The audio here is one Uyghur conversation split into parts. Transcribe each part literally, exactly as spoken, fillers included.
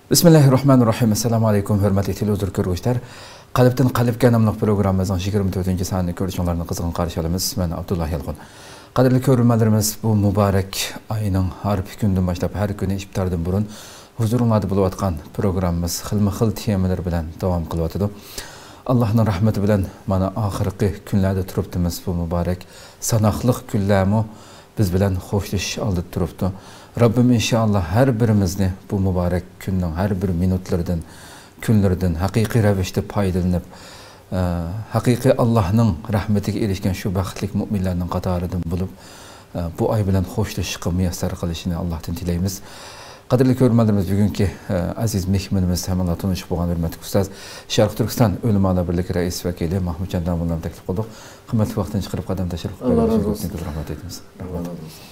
بىسمىللاھىررەھمانىررەھىم. ئەسسالامۇئەلەيكۇم، ھۆرمەتلىك تېلېۋىزور كۆرگۈچىلەر. قەلبتىن قەلبكە ناملىق پروگراممىمىزنىڭ يىگىرمە تۆتىنچى سانىنى كۆرۈشۈڭلارنى قىزغىن قارشى ئالىمىز. مەن ئابدۇللا يالقۇن. قەدىرلىك كۆرۈرمەنلىرىمىز، بۇ مۇبارەك ئاينىڭ ھارپا كۈنىدىن باشلاپ ھەر كۈنى ئىپتاردىن بۇرۇن ھۇزۇرۇڭلاردا بولۇۋاتقان پروگراممىمىز خىلمۇ خىل تېمىلىرى بىلەن داۋام قىلىۋاتىدۇ. ئاللاھنىڭ رەھمىتى بىلەن مانا ئاخىرقى كۈنلەردە تۇرۇپتىمىز. بۇ مۇبارەك ساناقلىق كۈنلەرمۇ بىز بىلەن خوشلىشىش ئالدىدا تۇرۇپتۇ. رەببىم ئىنشائاللا ھەر بىرىمىزنى بۇ مۇبارەك كۈننىڭ ھەر بىر مىنۇتلىرىدىن، كۈنلىرىدىن ھەقىقىي رەۋىشتە پايدىلىنىپ، ئە، ھەقىقىي ئاللاھنىڭ رەھمىتىگە ئېرىشكەن شۇ بەختلىك مۆمىنلەرنىڭ قاتارىدىن بولۇپ، ئە، بۇ ئاي بىلەن خوشلىشىشقا مۇيەسسەر قىلىشىنى ئاللاھتىن تىلەيمىز. قەدىرلىك كۆرۈرمەنلىرىمىز، بۈگۈنكى، ئە، ئەزىز مېھمىنىمىز ھەممىڭلار تونۇشۇپ بولغان ھۆرمەتلىك ئۇستاز، شەرقىي تۈركىستان ئۆلىمالار بىرلىكى رەئىس ۋەكىلى مەھمۇتجان داموللانى تەكلىپ قىلدۇق. قىممەتلىك ۋاقتىنى چىقىرىپ قەدەم تەشرىپ قىلىپ ئالغىنىڭىزغا كۆپتىن كۆپ رەھمەت ئېيتىمىز. ئاللا رازى بولسۇن.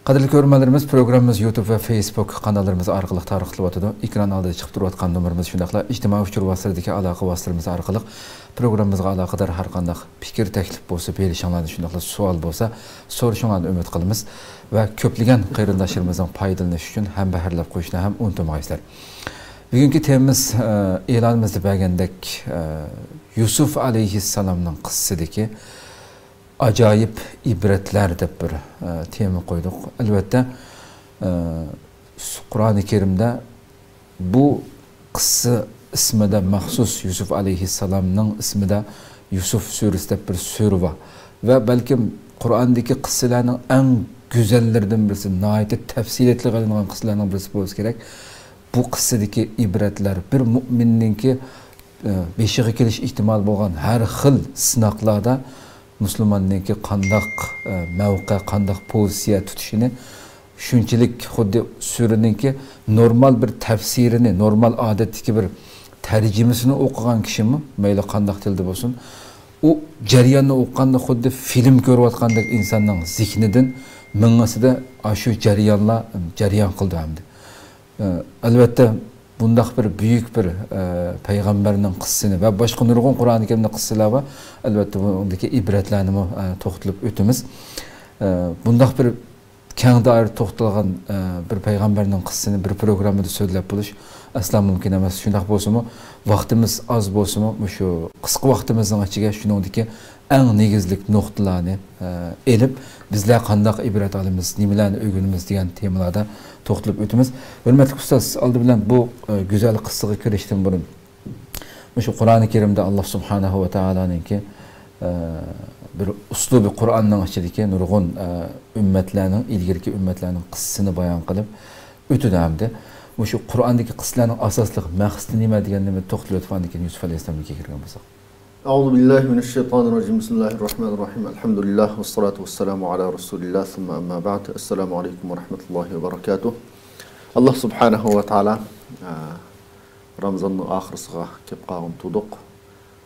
قەدىرلىك كۆرۈرمەنلىرىمىز، پروگراممىمىز يۇتۇب ۋە فېيسبۇك قاناللىرىمىز ئارقىلىق تارقىتىلىۋاتىدۇ. ئېكران ئالدىدا چىقىپ تۇرۇۋاتقان نومۇرىمىز، شۇنداقلا ئىجتىمائىي ئۇچۇر ۋاسىتىلىرىدىكى ئالاقە ۋاسىتىلىرىمىز ئارقىلىق پروگراممىمىزغا ئالاقىدار ھەر قانداق پىكىر، تەكلىپ بولسا بېرىشىڭلارنى، شۇنداقلا سوئال بولسا سورىشىڭلارنى ئۈمىد قىلىمىز. ۋە كۆپلىگەن قېرىنداشلىرىمىزنىڭ پايدىلىنىشى ئۈچۈن ھەمبەھىرلەپ قويۇشنى ھەم ئۇنتۇمىغايسىلەر. بۈگۈنكى تېمىمىز، ئە، ئېلانىمىزدا بەرگەندەك، ئە، يۈسۈف ئەلەيھىسسالامنىڭ قىسسىسىدىكى ئاجايىپ ئىبرەتلەر دەپ بىر، ئە، تېما قويدۇق. ئەلۋەتتە، ئە، قۇرئانى كەرىمدە بۇ قىسسە ئىسمىدا مەخسۇس يۈسۈف ئەلەيھىسسالامنىڭ ئىسمىدا يۈسۈف سۈرىسى دەپ بىر سۈرە بار. ۋە بەلكىم قۇرئاندىكى قىسسىلەرنىڭ ئەڭ گۈزەللىرىدىن بىرسى، ناھايىتى تەپسىلىيەتلىك ئېلىنغان قىسسىلەرنىڭ بىرسى بولسا كېرەك. بۇ قىسسىدىكى ئىبرەتلەر بىر مۆمىننىڭكى، ئە، بېشىغا كېلىش ئېھتىمالى بولغان ھەر خىل سىناقلاردا مۇسۇلماننىڭكى قانداق، ئە، مەۋقە، قانداق پوزىتسىيە تۇتۇشىنى شۇنچىلىك خۇددى سۈرىنىڭكى نورمال بىر تەپسىرىنى، نورمال ئادەتتىكى بىر تەرجىمىسىنى ئوقۇغان كىشىمۇ، مەيلى قانداق تىلدا بولسۇن، ئۇ جەرياننى ئوقۇغاندا خۇددى فىلىم كۆرۈۋاتقاندەك ئىنساننىڭ زېھنىدىن، مېڭىسىدە ئاشۇ جەريانلار جەريان قىلىدۇ ئەمدى. ئە، ئەلۋەتتە، بۇنداق بىر بۈيۈك بىر، ئە، پەيغەمبەرنىڭ قىسسىسىنى ۋە باشقا نۇرغۇن قۇرئانى كەرىمدە قىسسىلار بار. ئەلۋەتتە، بۇندىكى ئىبرەتلەرنىمۇ، ئە، توختىلىپ ئۆتىمىز. ئە، بۇنداق بىر كەڭ دائىرىدە توختالغان، ئە، بىر پەيغەمبەرنىڭ قىسسىسىنى بىر پروگراممىدا سۆزلەپ بولۇش ئەسلا مۇمكىن ئەمەس. شۇنداق بولسىمۇ، ۋاقتىمىز ئاز بولسىمۇ، مۇشۇ قىسقا ۋاقتىمىزنىڭ ئىچىگە شۇنىڭدىكى ئەڭ نېگىزلىك نۇقتىلارنى، ئە، ئېلىپ، بىزلەر قانداق ئىبرەت ئالىمىز، نېمىلەرنى ئۆگىنىمىز دېگەن تېمىلاردا توختىلىپ ئۆتىمىز. ھۆرمەتلىك ئۇستاز، ئالدى بىلەن بۇ، ئە، گۈزەل قىسسىغا كىرىشتىن بۇرۇن، مۇشۇ قۇرئانى كەرىمدە ئاللا سۇبھانەھۇ ۋە تائالانىڭكى، ئە، بىر ئۇسلۇبى قۇرئاننىڭ ئىچىدىكى نۇرغۇن، ئە، ئۈممەتلەرنىڭ، ئىلگىرىكى ئۈممەتلەرنىڭ قىسسىسىنى بايان قىلىپ ئۆتىدۇ ھەمدە. مۇشۇ قۇرئاندىكى قىسسىلەرنىڭ ئاساسلىق مەقسىتى نېمە دېگەننى بىر توختىلىۋېتىپ، ئاندىن كېيىن يۈسۈپ ئەلەيھىسسالامنىڭكىگە كىرگەن بولساق. أعوذ بالله من الشيطان الرجيم. بسم الله الرحمن الرحيم. الحمد لله والصلاة والسلام على رسول الله ثم أما بعد. السلام عليكم ورحمة الله وبركاته. ئاللا سۇبھانەھۇ ۋە تائالا، ئە، رامىزاننىڭ ئاخىرسىغا كەپ قالغىلى تۇردۇق.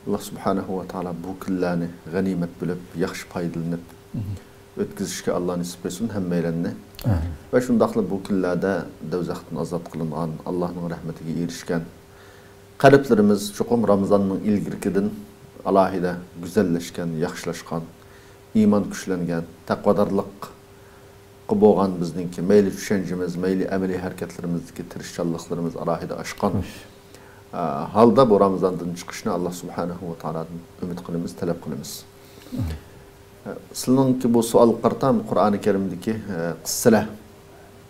ئاللا سۇبھانەھۇ ۋە تائالا بۇ كۈنلەرنى غەنىيمەت بىلىپ، ياخشى پايدىلىنىپ مم. ئۆتكۈزۈشكە ئاللا نېسىپ قىلسۇن ھەممەيلەننى. ئامىن. ۋە شۇنداقلا بۇ كۈنلەردە دوزاختىن ئازاد قىلىنغان، ئاللانىڭ رەھمىتىگە ئېرىشكەن، قەلبلىرىمىز چوقۇم رامىزاننىڭ ئىلگىرىكىدىن ئالاھىدە گۈزەللەشكەن، ياخشىلاشقان، ئىمان كۈچلەنگەن، تەقۋادارلىققا بولغان بىزنىڭكى مەيلى چۈشەنچىمىز، مەيلى ئەمەلىي ھەرىكەتلىرىمىزدىكى تىرىشچانلىقلىرىمىز ئالاھىدە ئاشقان، خوش. ئە، ھالدا بۇ رامىزاندىن چىقىشنى ئاللا سۇبھانەھۇ ۋە تائالادىن ئۈمىد قىلىمىز، تەلەپ قىلىمىز. ئامىن. ئە، سىلىنىڭكى بۇ سوئالغا قارىتا قۇرئانى كەرىمدىكى، ئە، قىسسىلەر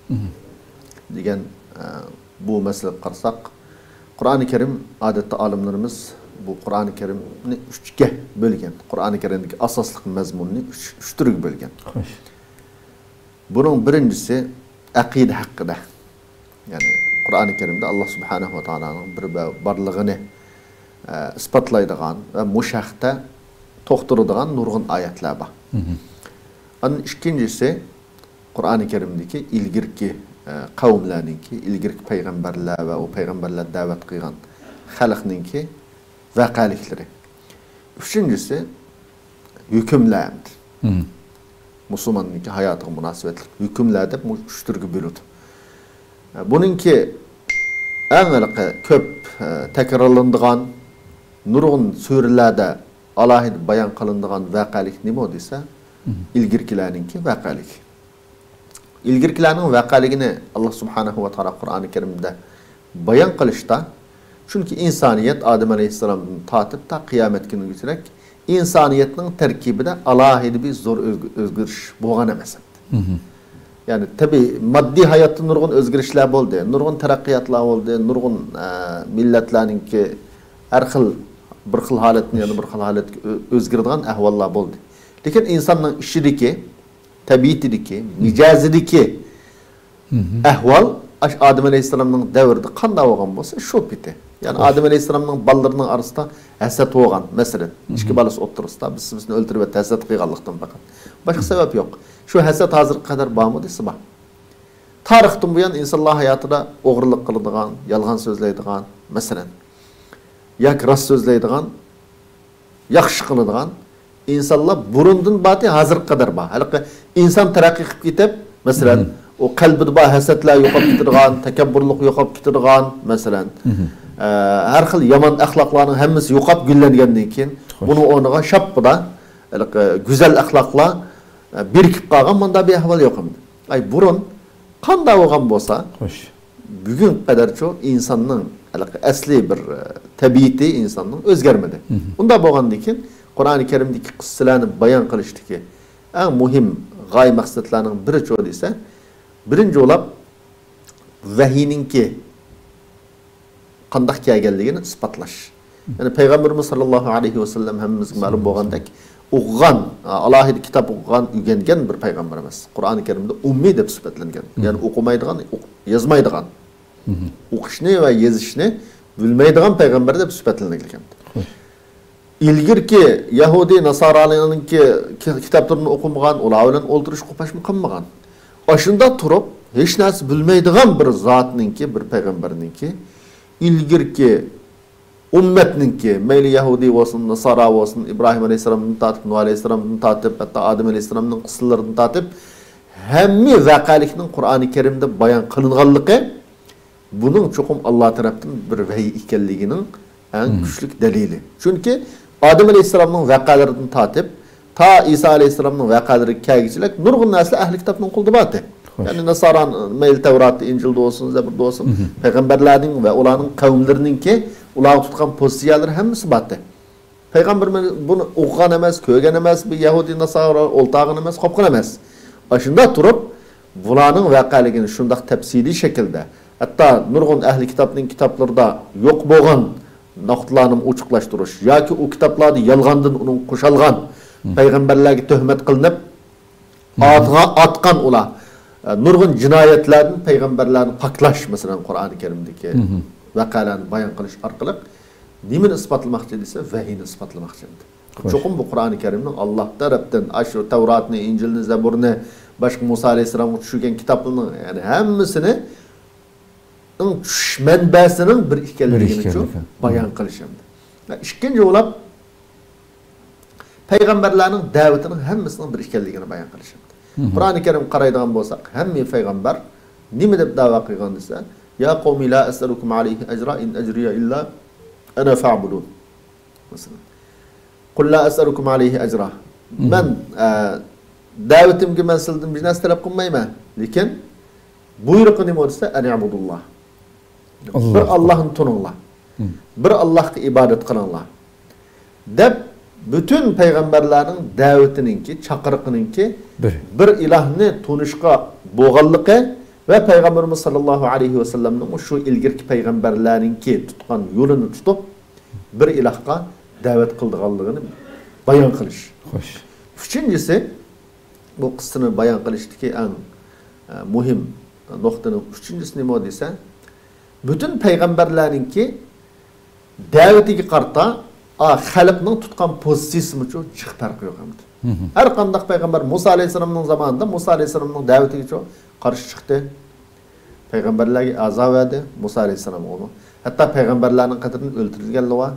مم. دېگەن، ئە، بۇ مەسىلىگە قارىساق، قۇرئانى كەرىم، ئادەتتە ئالىملىرىمىز بۇ قۇرئانى كەرىمنى ئۈچكە بۆلگەن. قۇرئانى كەرىمدىكى ئاساسلىق مەزمۇننى ئۈچ، ئۈچ تۈرگە بۆلگەن. خوش. بۇنىڭ بىرىنچىسى ئەقىدە ھەققىدە. يەنى قۇرئانى كەرىمدە ئاللا سۇبھانەھۇ ۋە تائالانىڭ بىر بە-، بارلىقىنى، ئە، ئىسپاتلايدىغان ۋە مۇشۇ ھەقتە توختىلىدىغان نۇرغۇن ئايەتلەر بار. مم. ئاندىن ئىككىنچىسى، قۇرئانى كەرىمدىكى ئىلگىرىكى، ئە، قەۋملەرنىڭكى، ئىلگىرىكى پەيغەمبەرلەر ۋە ئۇ پەيغەمبەرلەر دەۋەت قىلغان خەلقنىڭكى ۋەقەلىكلىرى. ئۈچىنچىسى، ھۆكۈملەر ئەمدى. مم. مۇسۇلماننىڭكى ھاياتىغا مۇناسىۋەتلىك ھۆكۈملەر دەپ مۇ-، ئۈچ تۈرگە بۆلىدۇ. ئە، بۇنىڭكى ئەڭ ھېلىقى كۆپ، ئە، تەكرارلىنىدىغان، نۇرغۇن سۈرىلەردە ئالاھىدە بايان قىلىنىدىغان ۋەقەلىك نېمە دېسە، مم. ئىلگىرىكىلەرنىڭكى ۋەقەلىكى. ئىلگىرىكىلەرنىڭ ۋەقەلىكىنى ئاللا سۇبھانەھۇ ۋە تائالا قۇرئانى كەرىمدە بايان قىلىشتا، چۈنكى ئىنسانىيەت ئادەم ئەلەيھىسسالامدىن تارتىپ تا قىيامەت كۈنىگىچىلىك ئىنسانىيەتنىڭ تەركىبىدە ئالاھىدە بىر زور ئۆزگ-، ئۆزگىرىش بولغان ئەمەس. يەنى تەبىئىي، ماددىي ھاياتتا نۇرغۇن ئۆزگىرىشلەر بولدى، نۇرغۇن تەرەققىياتلار بولدى، نۇرغۇن، ئە، مىللەتلەرنىڭكى ھەر خىل، بىر خىل ھالەتتىن يەنە بىر خىل ھالەتكە ئۆ-، ئۆزگىرىدىغان ئەھۋاللار بولدى. لېكىن ئىنساننىڭ ئىچىدىكى، تەبىئىتىدىكى، مىجەزىدىكى ئەھۋال ئاشۇ ئادەم ئەلەيھىسسالامنىڭ دەۋرىدە قانداق بولغان بولسا، شۇ پېتى. يەنى ئادەم ئەلەيھىسسالامنىڭ بالىلىرىنىڭ ئارىسىدا ھەسەت بولغان، مەسىلەن، ئىككى بالىسى ئوتتۇرىسىدا بىرسى بىرسىنى ئۆلتۈرۈۋەتتى، ھەسەت قىلغانلىقتىن پەقەت. باشقا سەۋەب يوق. شۇ ھەسەت ھازىرغا قەدەر بارمۇ دېسە، بار. تارىختىن بۇيان ئىنسانلار ھاياتىدا ئوغرىلىق قىلىدىغان، يالغان سۆزلەيدىغان، مەسىلەن، ياكى راست سۆزلەيدىغان، ياخشى قىلىدىغان ئىنسانلار بۇرۇندىن بارتى، ھازىرغا قەدەر بار. ھېلىقى ئىنسان تەرەققىي قىلىپ كېتىپ، مەسىلەن، ئۇ قەلبىدە بار ھەسەتلەر يوقاپ كېتىدىغان، تەكەببۇرلۇق يوقاپ كېتىدىغان، مەسىلەن، ئە، ھەر خىل يامان ئەخلاقلارنىڭ ھەممىسى يوقاپ گۈللەنگەندىن كېيىن، بۇنىڭ ئورنىغا شاپپىدە ھېلىقى گۈزەل ئەخلاقلار، ئە، بىرىكىپ قالغان مۇنداق بىر ئەھۋال يوق ئەمدى. ئاي، بۇرۇن قانداق بولغان بولسا، بۈگۈنگە قەدەرچۇ ئىنساننىڭ ھېلىقى ئەسلى بىر، ئە، تەبىئىتى ئىنساننىڭ ئۆزگەرمىدى. ئۇنداق بولغاندىن كېيىن، قۇرئانى كەرىمدىكى قىسسىلەرنى بايان قىلىشتىكى ئەڭ مۇھىم غايە مەقسەتلەرنىڭ بىرىچۇ دېسە، بىرىنچى بولۇپ، ۋەھىينىڭكى قانداق كەلگەنلىكىنى ئىسپاتلاش. يەنى پەيغەمبىرىمىز ساللاللاھۇ ئەلەيھى ۋەسەللەم ھەممىمىزگە مەلۇم بولغاندەك، ئوقۇغان، ئالاھىدە كىتاب ئوقۇغان، ئۆگەنگەن بىر پەيغەمبەر ئەمەس. قۇرئانى كەرىمدە ئۇممىي دەپ سۈپەتلەنگەن. يەنى ئوقۇمايدىغان، ئوق-، يازمايدىغان. ئوقۇشنى ۋە يېزىشنى بىلمەيدىغان پەيغەمبەر دەپ سۈپەتلىنىلگەن. ئىلگىرىكى يەھۇدىي ناسارالارنىڭكى كى-، كىتابلىرىنى ئوقۇمىغان، ئۇلار بىلەن ئولتۇرۇشقا قوشما قالمىغان. ئاشۇنداق تۇرۇپ، ھېچ نەرسە بىلمەيدىغان بىر زاتنىڭكى، بىر پەيغەمبەرنىڭكى، ئىلگىرىكى ئۈممەتنىڭكى، مەيلى يەھۇدىي بولسۇن، ناسارا بولسۇن، ئىبراھىم ئەلەيھىسسالامدىن تارتىپ، نۇھ ئەلەيھىسسالامدىن تارتىپ، ھەتتا ئادەم ئەلەيھىسسالامنىڭ قىسسىلىرىدىن تارتىپ، ھەممە ۋەقەلىكنىڭ قۇرئانى كەرىمدە بايان قىلىنغانلىقى، بۇنىڭ چوقۇم ئاللا تەرەپتىن بىر ۋەھىي ئىكەنلىكىنىڭ ئەڭ كۈچلۈك دەلىلى. چۈنكى ئادەم ئەلەيھىسسالامنىڭ ۋەقەلىرىدىن تارتىپ، تا ئىسا ئەلەيھىسسالامنىڭ ۋەقەلىرىگە كەلگۈچىلىك نۇرغۇن نەرسىلەر ئەھلى كىتابنىڭ قولىدا بارتى. يەنى ناسارا، مەيلى تەۋراتتا، ئىنجىلدا بولسۇن، زەبۇردا بولسۇن، پەيغەمبەرلەرنىڭ ۋە ئۇلارنىڭ قەۋملىرىنىڭكى، ئۇلارغا تۇتقان پوزىتسىيەلىرى ھەممىسى بارتى. پەيغەمبىرىمىز بۇنى ئوقۇغان ئەمەس، كۆرگەن ئەمەس، بىر يەھۇدىي ناسارا ئولتۇرغان ئەمەس، قوپقان ئەمەس. ئاشۇنداق تۇرۇپ، بۇلارنىڭ ۋەقەلىكىنى شۇنداق تەپسىلىي شەكىلدە، ھەتتا نۇرغۇن ئەھلى كىتابنىڭ كىتابلىرىدا يوق بولغان نۇقتىلارنى ئوچۇقلاشتۇرۇش ياكى ئۇ كىتابلاردا يالغاندىن ئۇنىڭغا قوشالغان، پەيغەمبەرلەرگە تۆھمەت قىلىنىپ، ئاتقا ئاتقان ئۇلار، ئە، نۇرغۇن جىنايەتلەردىن پەيغەمبەرلەرنى پاكلاش، مەسىلەن، قۇرئانى كەرىمدىكى ۋەقەلەرنى بايان قىلىش ئارقىلىق نېمىنى ئىسپاتلىماقچى دېسە، ۋەھىينى ئىسپاتلىماقچى ئەمدى. چوقۇم بۇ قۇرئانى كەرىمنىڭ ئاللا تەرەپتىن، ئاشۇ تەۋراتنى، ئىنجىلنى، زەبۇرنى، باشقا مۇسا ئەلەيھىسسالامغا چۈشۈرگەن كىتابلىرىنىڭ، يەنى ھەممىسىنىڭ چۈشۈش مەنبەسىنىڭ بىر ئىكەنلىكىنى بايان قىلىش ئەمدى. ئىككىنچى بولۇپ، پەيغەمبەرلەرنىڭ دەۋىتىنىڭ ھەممىسىنىڭ بىر ئىكەنلىكىنى بايان قىلىش. قۇرئانى كەرىم قارايدىغان بولساق، ھەممە پەيغەمبەر نېمە دەپ دەۋا قىلغان دېسە، يا قومى لا ئەسئەلۇكۇم ئەلەيھى ئەجرا، ئىن ئەجرىيە ئىللا ئەنە فەئبۇدۇن. مەسىلەن، قۇل لا ئەسئەلۇكۇم ئەلەيھى ئەجرا. مەن، ئە، دەۋىتىمگە مەن سىلىدىن بىر نەرسە تەلەپ قىلمايمەن. لېكىن بۇيرۇقى نېمە دېسە، ئەن ئەبۇدۇللا. بىر ئاللاھنى تونۇڭلار. بىر ئاللاھقا ئىبادەت قىلىڭلار. دەپ، پۈتۈن پەيغەمبەرلەرنىڭ دەۋىتىنىڭكى، چاقىرىقىنىڭكى بىر ئىلاھنى تونۇشقا بولغانلىقى ۋە پەيغەمبىرىمىز ساللاللاھۇ ئەلەيھى ۋەسەللەمنىڭ شۇ ئىلگىرىكى پەيغەمبەرلەرنىڭكى تۇتقان يولىنى تۇتۇپ، بىر ئىلاھقا دەۋەت قىلىدىغانلىقىنى بايان قىلىش. ئۈچىنچىسى، بۇ قىسسىنى بايان قىلىشتىكى ئەڭ، ئە، مۇھىم نۇقتىنىڭ ئۈچىنچىسى نېمە دېسە، پۈتۈن پەيغەمبەرلەرنىڭكى دەۋىتىگە قارىتا، ئا، خەلقنىڭ تۇتقان پوزىتسىيىسىمۇچۇ جىق پەرقى يوق ئەمدى. ھەر قانداق پەيغەمبەر مۇسا ئەلەيھىسسالامنىڭ زامانىدا مۇسا ئەلەيھىسسالامنىڭ دەۋىتىگىچۇ قارشى چىقتى. پەيغەمبەرلەرگە ئەزا بەردى، مۇسا ئەلەيھىسسالامغىمۇ. ھەتتا پەيغەمبەرلەرنىڭ قېتىدىن ئۆلتۈرۈلگەنلەر بار.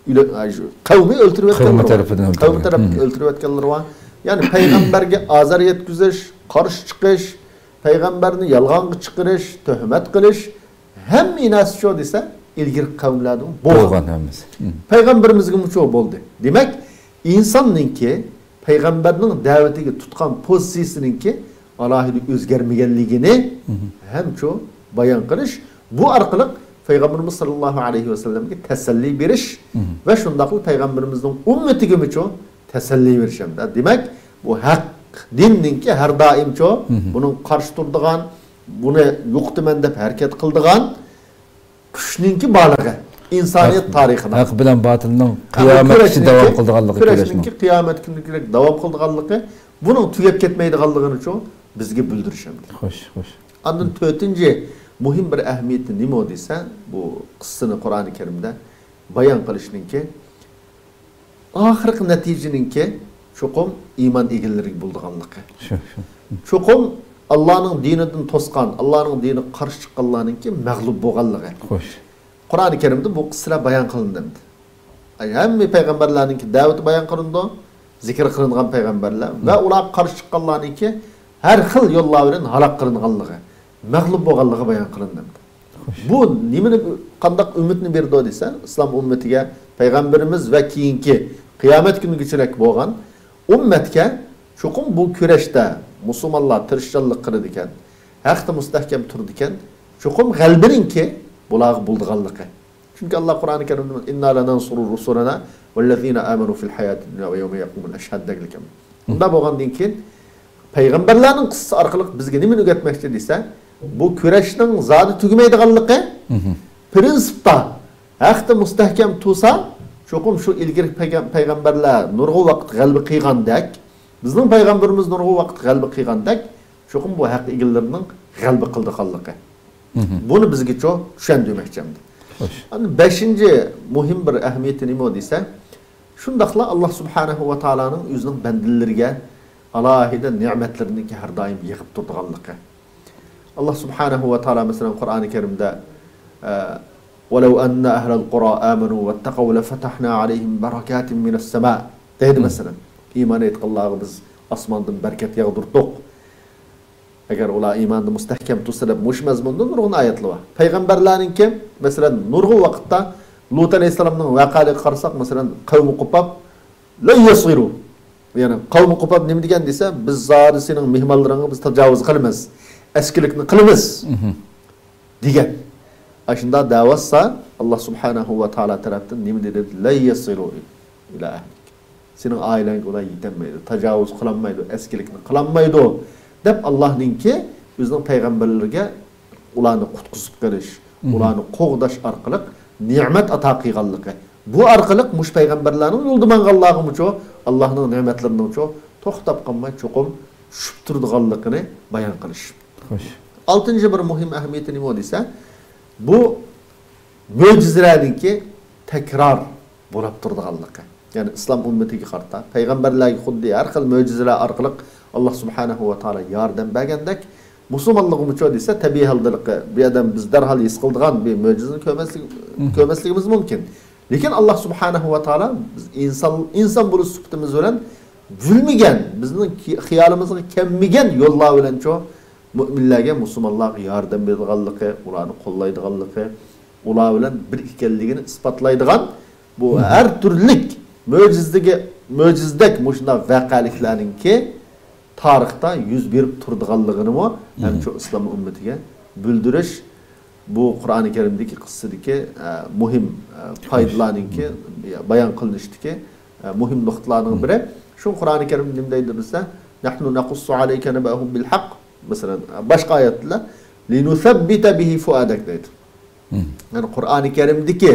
ئۆلە-، ئاي، شۇ، قەۋمى ئۆلتۈرۈۋەتكەنلىرى بار. قەۋمى تەرىپىدىن ئۆلتۈرۈلگەن. قەۋمى تەرەپتىن ئۆلتۈرۈۋەتكەنلىرى بار. يەنى پەيغەمبەرگە ئازار يەتكۈزۈش، قارشى چىقىش، پەيغەمبەرنى يالغانغا چىقىرىش، تۆھمەت قىلىش، ھەممە نەرسە شۇ دېسە، ئىلگىرىكى قەۋملەردىمۇ بولغان. بولغان ھەممىسى. پەيغەمبىرىمىزگىمۇ شۇ بولدى. دېمەك، ئىنساننىڭكى پەيغەمبەرنىڭ دەۋىتىگە تۇتقان پوزىتسىيىسىنىڭكى ئالاھىدە ئۆزگەرمىگەنلىكىنى ھەم شۇ بايان قىلىش، بۇ ئارقىلىق پەيغەمبىرىمىز ساللاللاھۇ ئەلەيھى ۋەسەللەمگە تەسەللى بېرىش ۋە شۇنداقلا پەيغەمبىرىمىزنىڭ ئۈممىتىگىمۇچۇ تەسەللى بېرىش ھەمدە. دېمەك، بۇ ھەق دىننىڭكى ھەر دائىمچۇ بۇنىڭ قارشى تۇرىدىغان، بۇنى يوقىتىمەن دەپ ھەرىكەت قىلىدىغان كۈچنىڭكى بارلىقى، ئىنسانىيەت تارىخىدا ھەق بىلەن باتىلنىڭ قىيامەتكىچە داۋام قىلىدىغانلىقى، كۈرەشنىڭكى قىيامەت كۈنىگىچە داۋام قىلىدىغانلىقى، بۇنىڭ تۈگەپ كەتمەيدىغانلىقىنىچۇ بىزگە بىلدۈرۈش ھەمدە. خوش، خوش. ئاندىن تۆتىنچى مۇھىم بىر ئەھمىيىتى نېمە دېسە، بۇ قىسسىنى قۇرئانى كەرىمدە بايان قىلىشنىڭكى ئاخىرقى نەتىجىنىڭكى چوقۇم ئىمان ئىگىلىرىگە بولىدىغانلىقى. شۇ، شۇ. چوقۇم ئاللانىڭ دىنىدىن توسقان، ئاللانىڭ دىنىغا قارشى چىققانلارنىڭكى مەغلۇپ بولغانلىقى. خوش. قۇرئانى كەرىمدە بۇ قىسسىلەر بايان قىلىندى. ئەي، ھەممە پەيغەمبەرلەرنىڭكى دەۋىتى بايان قىلىنىدۇ، زىكىر قىلىنغان پەيغەمبەرلەر ۋە ئۇلارغا قارشى چىققانلارنىڭكى ھەر خىل يوللار بىلەن ھالاك قىلىنغانلىقى، مەغلۇپ بولغانلىقى بايان قىلىندى. خوش. بۇ نېمىنى، قانداق ئۈمىدنى بېرىدۇ دېسە، ئىسلام ئۈممىتىگە، پەيغەمبىرىمىز ۋە كېيىنكى قىيامەت كۈنىگىچىلىك بولغان ئۈممەتكە چوقۇم بۇ كۈرەشتە مۇسۇلمانلار تىرىشچانلىق قىلىدىكەن، ھەقتە مۇستەھكەم تۇرىدىكەن، چوقۇم غەلىبىنىڭكى بۇلارغا بولىدىغانلىقى. چۈنكى ئاللا قۇرئانى كەرىمدە، «إنا لننصر رسلنا والذين آمنوا في الحياة الدنيا ويوم يقوم الأشهاد» دەگلىكەن. بۇنداق بولغاندىن كېيىن پەيغەمبەرلەرنىڭ قىسسىسى ئارقىلىق بىزگە نېمىنى ئۆگەتمەكچى دېسە، بۇ كۈرەشنىڭ زادى تۈگىمەيدىغانلىقى، پىرىنسىپتا ھەقتە مۇستەھكەم تۇرسا، چوقۇم شۇ ئىلگىرىكى پەيغەم-، پەيغەمبەرلەر نۇرغۇن ۋاقىت غەلىبە قىلغاندەك، بىزنىڭ پەيغەمبىرىمىز نۇرغۇن ۋاقىت غەلىبە قىلغاندەك، چوقۇم بۇ ھەق ئىگىلىرىنىڭ غەلىبە قىلىدىغانلىقى. بۇنى بىزگىچۇ چۈشەندۈرمەكچى ئەمدى. خوش. ئەمدى بەشىنچى مۇھىم بىر ئەھمىيىتى نېمە دېسە، شۇنداقلا ئاللا سۇبھانەھۇ ۋە تائالانىڭ ئۆزىنىڭ بەندىلىرىگە ئالاھىدە نېمەتلىرىنىڭكى ھەر دائىم يېغىپ تۇرىدىغانلىقى. ئاللا سۇبھانەھۇ ۋە تائالا، مەسىلەن، قۇرئانى كەرىمدە، ئە، «ولو أن أهل القرى آمنوا واتقوا لفتحنا عليهم بركات من السماء» دەيدۇ، مەسىلەن. ئىمان ئېيتقانلارغا بىز ئاسماندىن بەرىكەت ياغدۇردۇق. ئەگەر ئۇلار ئىماندا مۇستەھكەم تۇرسا دەپ مۇشۇ مەزمۇندا نۇرغۇن ئايەتلەر بار. پەيغەمبەرلەرنىڭكى، مەسىلەن، نۇرغۇن ۋاقىتتا لۇت ئەلەيھىسسالامنىڭ ۋەقەلىرىگە قارىساق، مەسىلەن، قەۋمى قۇپاپ، «لن يصبروا». يەنى قەۋمى قۇپاپ نېمە دېگەن دېسە، «بىز زادى سېنىڭ مېھمانلىرىڭغا بىز تاجاۋۇز قىلىمىز، ئەسكىلىكنى قىلىمىز» دېگەن. ئاشۇنداق دەۋاتسا، ئاللا سۇبھانەھۇ ۋە تائالا تەرەپتىن نېمە دېدى؟ «لن يصلوا إلى أهلك». سېنىڭ ئائىلەڭگە ئۇلار يېتەلمەيدۇ، تاجاۋۇز قىلالمايدۇ، ئەسكىلىكنى قىلالمايدۇ، دەپ ئاللانىڭكى ئۆزىنىڭ پەيغەمبەرلىرىگە ئۇلارنى قۇتقۇزۇپ قېلىش، ئۇلارنى قوغداش ئارقىلىق نېمەت ئاتا قىلغانلىقى. بۇ ئارقىلىق مۇشۇ پەيغەمبەرلەرنىڭ يولىدا ماڭغانلارغىمۇچۇ، ئاللانىڭ نېمەتلىرىنىڭچۇ توختاپ قالماي چوقۇم چۈشۈپ تۇرىدىغانلىقىنى بايان قىلىش. خوش. ئالتىنچى بىر مۇھىم ئەھمىيىتى نېمە دېسە، بۇ مۆجىزىلەرنىڭكى تەكرار بولاپ تۇرىدىغانلىقى. يەنى ئىسلام ئۈممىتىگە قارىتا پەيغەمبەرلەرگە خۇددى ھەر خىل مۆجىزىلەر ئارقىلىق ئاللا سۇبھانەھۇ ۋە تائالا ياردەم بەرگەندەك، مۇسۇلمانلىقىمۇچۇ دېسە، تەبىئىي ھالدىلىقى بۇ ئادەم بىز دەرھال ھېس قىلىدىغان بىر مۆجىزىنى كۆرمەسلىك-، كۆرمەسلىكىمىز مۇمكىن. لېكىن ئاللا سۇبھانەھۇ ۋە تائالا بىز ئىنسان، ئىنسان بولۇش سۈپىتىمىز بىلەن بىلمىگەن، بىزنىڭ كى-، خىيالىمىزغا كەلمىگەن يوللار بىلەنچۇ مۆمىنلەرگە، مۇسۇلمانلارغا ياردەم بېرىدىغانلىقى، ئۇلارنى قوللايدىغانلىقى، ئۇلار بىلەن بىر ئىكەنلىكىنى ئىسپاتلايدىغان بۇ ھەر تۈرلۈك مۆجىزىدىكى، مۆجىزىدەك مۇشۇنداق ۋەقەلىكلەرنىڭكى تارىختا يۈز بېرىپ تۇرىدىغانلىقىنىمۇ ھەم شۇ ئىسلام ئۈممىتىگە بىلدۈرۈش، بۇ قۇرئانى كەرىمدىكى قىسسىدىكى، ئە، مۇھىم، ئە، پايدىلارنىڭكى بايان قىلىنىشتىكى، ئە، مۇھىم نۇقتىلارنىڭ بىرى. شۇ قۇرئانى كەرىمدە نېمە دەيدۇ دېسە، «نحن نقص عليك نبأهم بالحق». مەسىلەن، باشقا ئايەتتە، «لنثبت به فؤادك» دەيدۇ. يەنى قۇرئانى كەرىمدىكى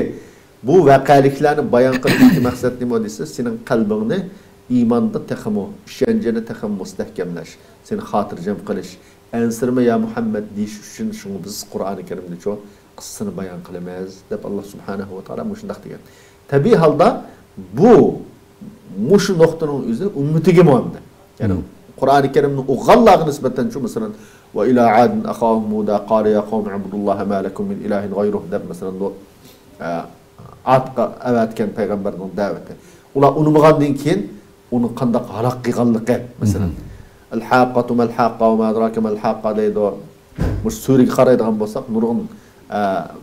بۇ ۋەقەلىكلەرنى بايان قىلىشتىكى مەقسەت نېمە دېسە، سېنىڭ قەلبىڭنى ئىماندا تېخىمۇ، ئىشەنچىنى تېخىمۇ مۇستەھكەملەش، سېنى خاتىرجەم قىلىش، «ئەنسىرىمە يا مۇھەممەد» دېيىش ئۈچۈن شۇڭا بىز قۇرئانى كەرىمدىچۇ قىسسىنى بايان قىلىمىز، دەپ ئاللا سۇبھانەھۇ ۋە تائالا مۇشۇنداق دېگەن. تەبىئىي ھالدا بۇ مۇشۇ نۇقتىنىڭ ئۆزى ئۈممىتىگىمۇ ئەمدى. يەنى قۇرئانى كەرىمنى ئوقۇغانلارغا نىسبەتەن شۇ، مەسىلەن، «وإلى عاد أخاهم هودا قال يا قوم اعبدوا الله ما لكم من إله غيره» دەپ، مەسىلەن، بۇ، ئە، ئاتقا ئەۋەتكەن پەيغەمبەرنىڭ دەۋىتى. ئۇلار ئۇنىمىغاندىن كېيىن ئۇنى قانداق ھالاك قىلغانلىقى، مەسىلەن، «الحاقة ما الحاقة وما أدراك ما الحاقة» دەيدۇ. مۇشۇ سۈرىگە قارايدىغان بولساق، نۇرغۇن، ئە،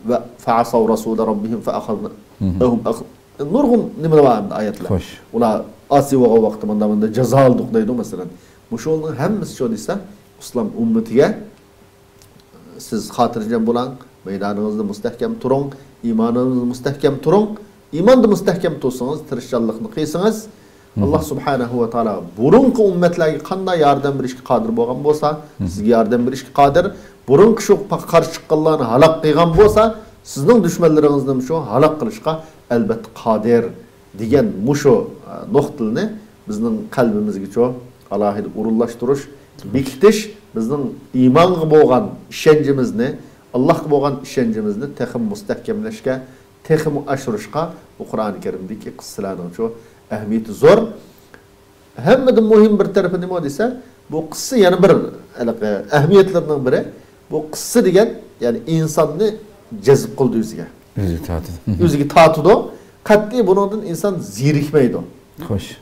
ۋە «فعصوا رسول ربهم فأخذناهم أخ-» نۇرغۇن نېمىلەر بار ئەمدى ئايەتلەر. خوش. ئۇلار ئاسىي بولغان ۋاقىتتا مۇنداق، مۇنداق جازالىدۇق دەيدۇ، مەسىلەن. مۇشۇنىڭ ھەممىسى شۇ دېسە، ئىسلام ئۈممىتىگە سىز خاتىرجەم بولۇڭ، مەيدانىڭىزدا مۇستەھكەم تۇرۇڭ، ئىمانىڭىزدا مۇستەھكەم تۇرۇڭ. ئىماندا مۇستەھكەم تۇرسىڭىز، تىرىشچانلىقنى قىلسىڭىز، ئاللا سۇبھانەھۇ ۋە تائالا بۇرۇنقى ئۈممەتلەرگە قانداق ياردەم بېرىشكە قادىر بولغان بولسا، سىزگە ياردەم بېرىشكە قادىر. بۇرۇنقى شۇ قارشى چىققانلارنى ھالاك قىلغان بولسا، سىزنىڭ دۈشمەنلىرىڭىزنىمۇ شۇ ھالاك قىلىشقا ئەلبەتتە قادىر، دېگەن مۇشۇ، ئە، نۇقتىلىنى بىزنىڭ قەلبىمىزگىچۇ ئالاھىدە ئورۇنلاشتۇرۇش، بېكىتىش، بىزنىڭ ئىمانغا بولغان ئىشەنچىمىزنى، ئاللاھقا بولغان ئىشەنچىمىزنى تېخىمۇ مۇستەھكەملەشكە، تېخىمۇ ئاشۇرۇشقا بۇ قۇرئانى كەرىمدىكى قىسسىلەرنىڭچۇ ئەھمىيىتى زور. ھەممىدىن مۇھىم بىر تەرىپى نېمە دېسە، بۇ قىسسە يەنە بىر ھېلىقى ئەھمىيەتلىرىنىڭ بىرى، بۇ قىسسە دېگەن، يەنى ئىنساننى جەزب قىلىدۇ ئۆزىگە. ئۆزىگە تارتىدۇ. ئۆزىگە تارتىدۇ. قەتئىي بۇنىڭدىن ئىنسان زېرىكمەيدۇ. خوش.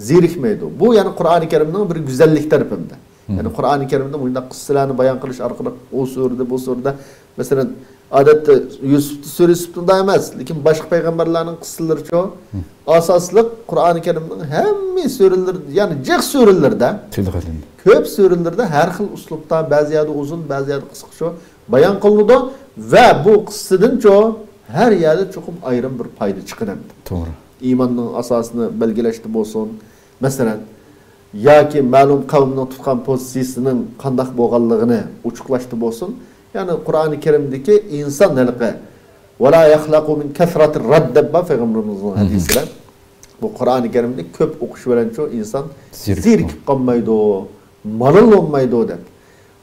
زېرىكمەيدۇ. بۇ يەنى قۇرئانى كەرىمنىڭ بىر گۈزەللىك تەرىپىمدە. يەنى قۇرئانى كەرىمدە مۇنداق قىسسىلەرنى بايان قىلىش ئارقىلىق ئۇ سۈرىدە، بۇ سۈرىدە، مەسىلەن، ئادەتتە يۈسۈپ سۈرە يۈسۈپتىن ئەمەس، لېكىن باشقا پەيغەمبەرلەرنىڭ قىسسىلىرىچۇ ئاساسلىق قۇرئانى كەرىمنىڭ ھەممە سۈرىلىرىدە، يەنى جىق سۈرىلىرىدە، كۆپ سۈرىلىرىدە ھەر خىل ئۇسلۇبتا، بەزى يەردە ئۇزۇن، بەزى يەردە قىسقىچۇ بايان قىلىنىدۇ ۋە بۇ قىسسىدىنچۇ ھەر يەردە چوقۇم ئايرىم بىر پايدا چىقىدۇ. توغرا. ئىماننىڭ ئاساسىنى بەلگىلەشتە بولسۇن، مەسىلەن، ياكى مەلۇم قەۋمنىڭ تۇتقان پوزىتسىيىسىنىڭ قانداق بولغانلىقىنى ئوچۇقلاشتا بولسۇن، يەنى قۇرئانى كەرىمدىكى ئىنسان ھېلىقى «ۋەلا يەخلەقۇ مىن كەسرەتىر رەد» دەپ بار پەيغەمبىرىمىزنىڭ ھەدىسىدە. بۇ قۇرئانى كەرىمنى كۆپ ئوقۇش بىلەنچۇ ئىنسان زېرىكىپ قالمايدۇ، مالال بولمايدۇ دەپ.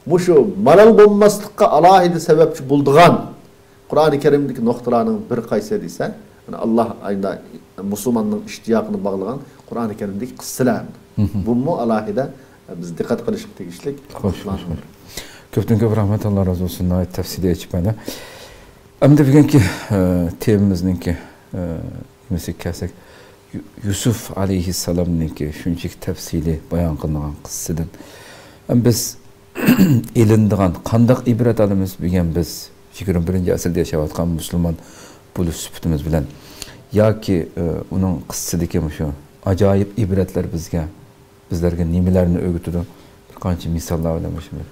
مۇشۇ مالال بولماسلىققا ئالاھىدە سەۋەبچى بولىدىغان قۇرئانى كەرىمدىكى نۇقتىلارنىڭ بىر قايسى دېسە، يەنى ئاللا ئايدا مۇسۇلماننىڭ ئىشتىياقىنى باغلىغان قۇرئانى كەرىمدىكى قىسسىلەر. بۇمۇ ئالاھىدە بىز دىققەت قىلىشقا تېگىشلىك نۇقتىلارنىڭ بىرى. كۆپتىن كۆپ رەھمەت، ئاللا رازى بولسۇن، ناھايىتى تەپسىلىي ئېچىپ بەردى. ئەمدى بۈگۈنكى، ئە، تېمىمىزنىڭكى، ئە، نېمىسىگە كەلسەك، يۇ-، يۈسۈف ئەلەيھىسسالامنىڭكى شۇنچىلىك تەپسىلىي بايان قىلىنغان قىسسىدىن، ئەم، بىز ئېلىنىدىغان قانداق ئىبرەت ئالىمىز؟ بۈگۈن بىز يىگىرمە بىرىنچى ئەسىردە ياشاۋاتقان مۇسۇلمان بولۇش سۈپىتىمىز بىلەن، ياكى، ئە، ئۇنىڭ قىسسىدىكى مۇشۇ ئاجايىپ ئىبرەتلەر بىزگە، بىزلەرگە نېمىلەرنى ئۆگىتىدۇ؟ بىر قانچە مىساللار بىلەن مۇشۇ.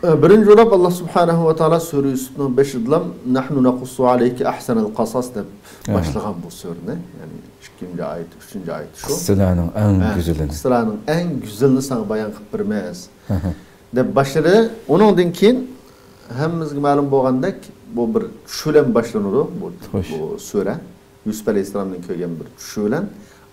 ئە، بىرىنچى بولاپ، ئاللا سۇبھانەھۇ ۋە تائالا سۈرە يۈسۈپنىڭ بېشىدىلا «نەھنۇ نەقۇسسۇ ئەلەيكە ئەھسەنەل قەسەس» دەپ باشلىغان بۇ سۈرىنى. يەنى ئىككىنچى ئايەت، ئۈچىنچى ئايەت شۇ. قىسسىلەرنىڭ ئەڭ ھە، گۈزىلىنى. قىسسىلەرنىڭ ئەڭ گۈزىلىنى ساڭا بايان قىلىپ بېرىمىز دەپ باشلىدى. ئۇنىڭدىن كېيىن ھەممىمىزگە مەلۇم بولغاندەك، بۇ بىر چۈش بىلەن باشلىنىدۇ بۇ، بۇ سۈرە. يۈسۈپ ئەلەيھىسسالامنىڭ كۆرگەن بىر چۈشى بىلەن،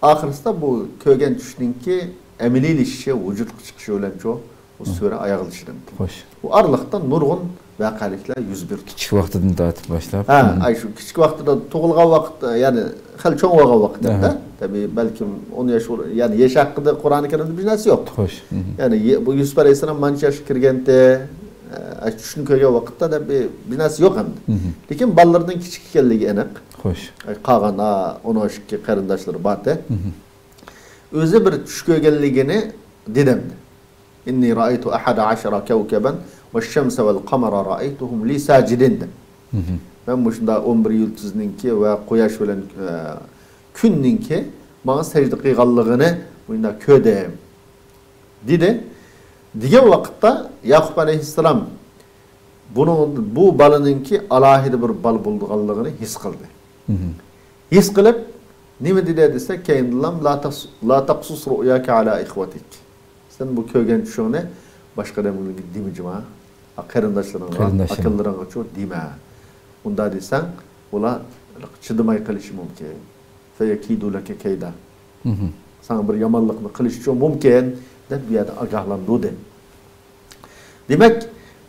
ئاخىرسىدا بۇ كۆرگەن چۈشنىڭكى ئەمەلىيلىشىشى، ۋۇجۇدقا چىقىشى بىلەنچۇ، بۇ سۈرە ئاياغلىشىدۇ. خوش. بۇ ئارىلىقتا نۇرغۇن ۋەقەلىكلەر يۈز بېرىدۇ. كىچىك ۋاقتىدىن تارتىپ باشلاپ. ھە، ئاي شۇ كىچىك ۋاقتىدا تۇغۇلغان ۋاقىت، يەنى خېلى چوڭ بولغان ۋاقىتتا، تەبىئىي، بەلكىم ئون ياش، يەنى ياش ھەققىدە قۇرئانى كەرىمدە بىر نەرسە يوق. خوش. يەنى يە-، بۇ يۈسۈپ ئەلەيھىسسالام مانچە ياشقا كىرگەنتى، ئە، چۈشنى كۆرگەن ۋاقىتتا دەپ بىر، بىر نەرسە يوق ئەمدى. لېكىن بالىلىرىنىڭ كىچىك ئىكەنلىكى ئېنىق. خوش. ئاي، قالغان، ئا، ئون ئىككى قېرىنداشلىرى بارتى. ئۆزى بىر چۈش كۆرگەنلىكىنى دېدى ئەمدى. «ئىننى رەئەيتۇ ئەھەدە ئەشەرە كەۋكەبەن ۋەششەمسە ۋەلقەمەرە رەئەيتۇھۇم لى ساجىدىن» دەپ. مەن مۇشۇنداق ئون بىر يۇلتۇزنىڭكى ۋە قۇياش بىلەن، ئە، كۈننىڭكى ماڭا سەجدە قىلغانلىقىنى مۇشۇنداق كۆردۈم. دېدى. دېگەن ۋاقىتتا يەقۇب ئەلەيھىسسالام بۇنىڭ، بۇ بالىنىڭكى ئالاھىدە بىر بالا بولىدىغانلىقىنى ھېس قىلدى. ھېس قىلىپ، نېمە دېدى دېسە، كەينىدىنلا، «لا تەس-، لا تەقسۇس رۇئياكە ئەلا ئىخۋەتىك.» سەن بۇ كۆرگەن چۈشۈڭنى باشقا ئادەمگە دېمىجىما، قېرىنداشلىرىڭغا، ئاكىلىرىڭغىچۇ دېمە. ئۇنداق دېسەڭ، ئۇلار چىدىماي قېلىشى مۇمكىن. «فيكيدوا لك كيدا.» ساڭا بىر يامانلىقنى قىلىشىچۇ مۇمكىن، دەپ بۇ يەردە ئاگاھلاندۇردى. دېمەك،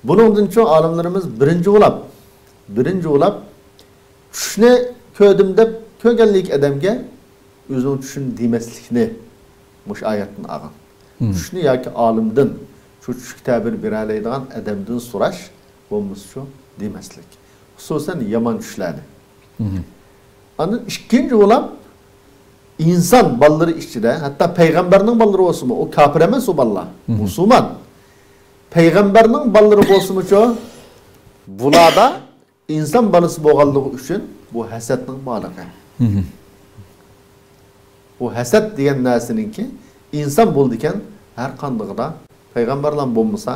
بۇنىڭدىنچۇ ئالىملىرىمىز بىرىنچى بولاپ، بىرىنچى بولاپ، چۈشنى كۆردۈم دەپ كۆرگەنلىك ئادەمگە ئۆزىنىڭ چۈشىنى دېمەسلىكنى مۇشۇ ئايەتتىن ئالغان. چۈشنى ياكى ئالىمدىن، شۇ چۈشكە تەبىر بېرەلەيدىغان ئادەمدىن سوراش، بولمىسىچۇ دېمەسلىك. خۇسۇسەن يامان چۈشلەرنى. ئاندىن ئىككىنچى بولاپ، ئىنسان بالىلىرى ئىچىدە، ھەتتا پەيغەمبەرنىڭ بالىلىرى بولسىمۇ، ئۇ كاپىر ئەمەس، ئۇ بالىلار، مۇسۇلمان. پەيغەمبەرنىڭ بالىلىرى بولسىمۇچۇ، بۇلاردا ئىنسان بالىسى بولغانلىقى ئۈچۈن بۇ ھەسەتنىڭ بارلىقى. بۇ ھەسەت دېگەن نەرسىنىڭكى ئىنسان بولىدىكەن، ھەر قاندىقىدا پەيغەمبەرلەر بولمىسا،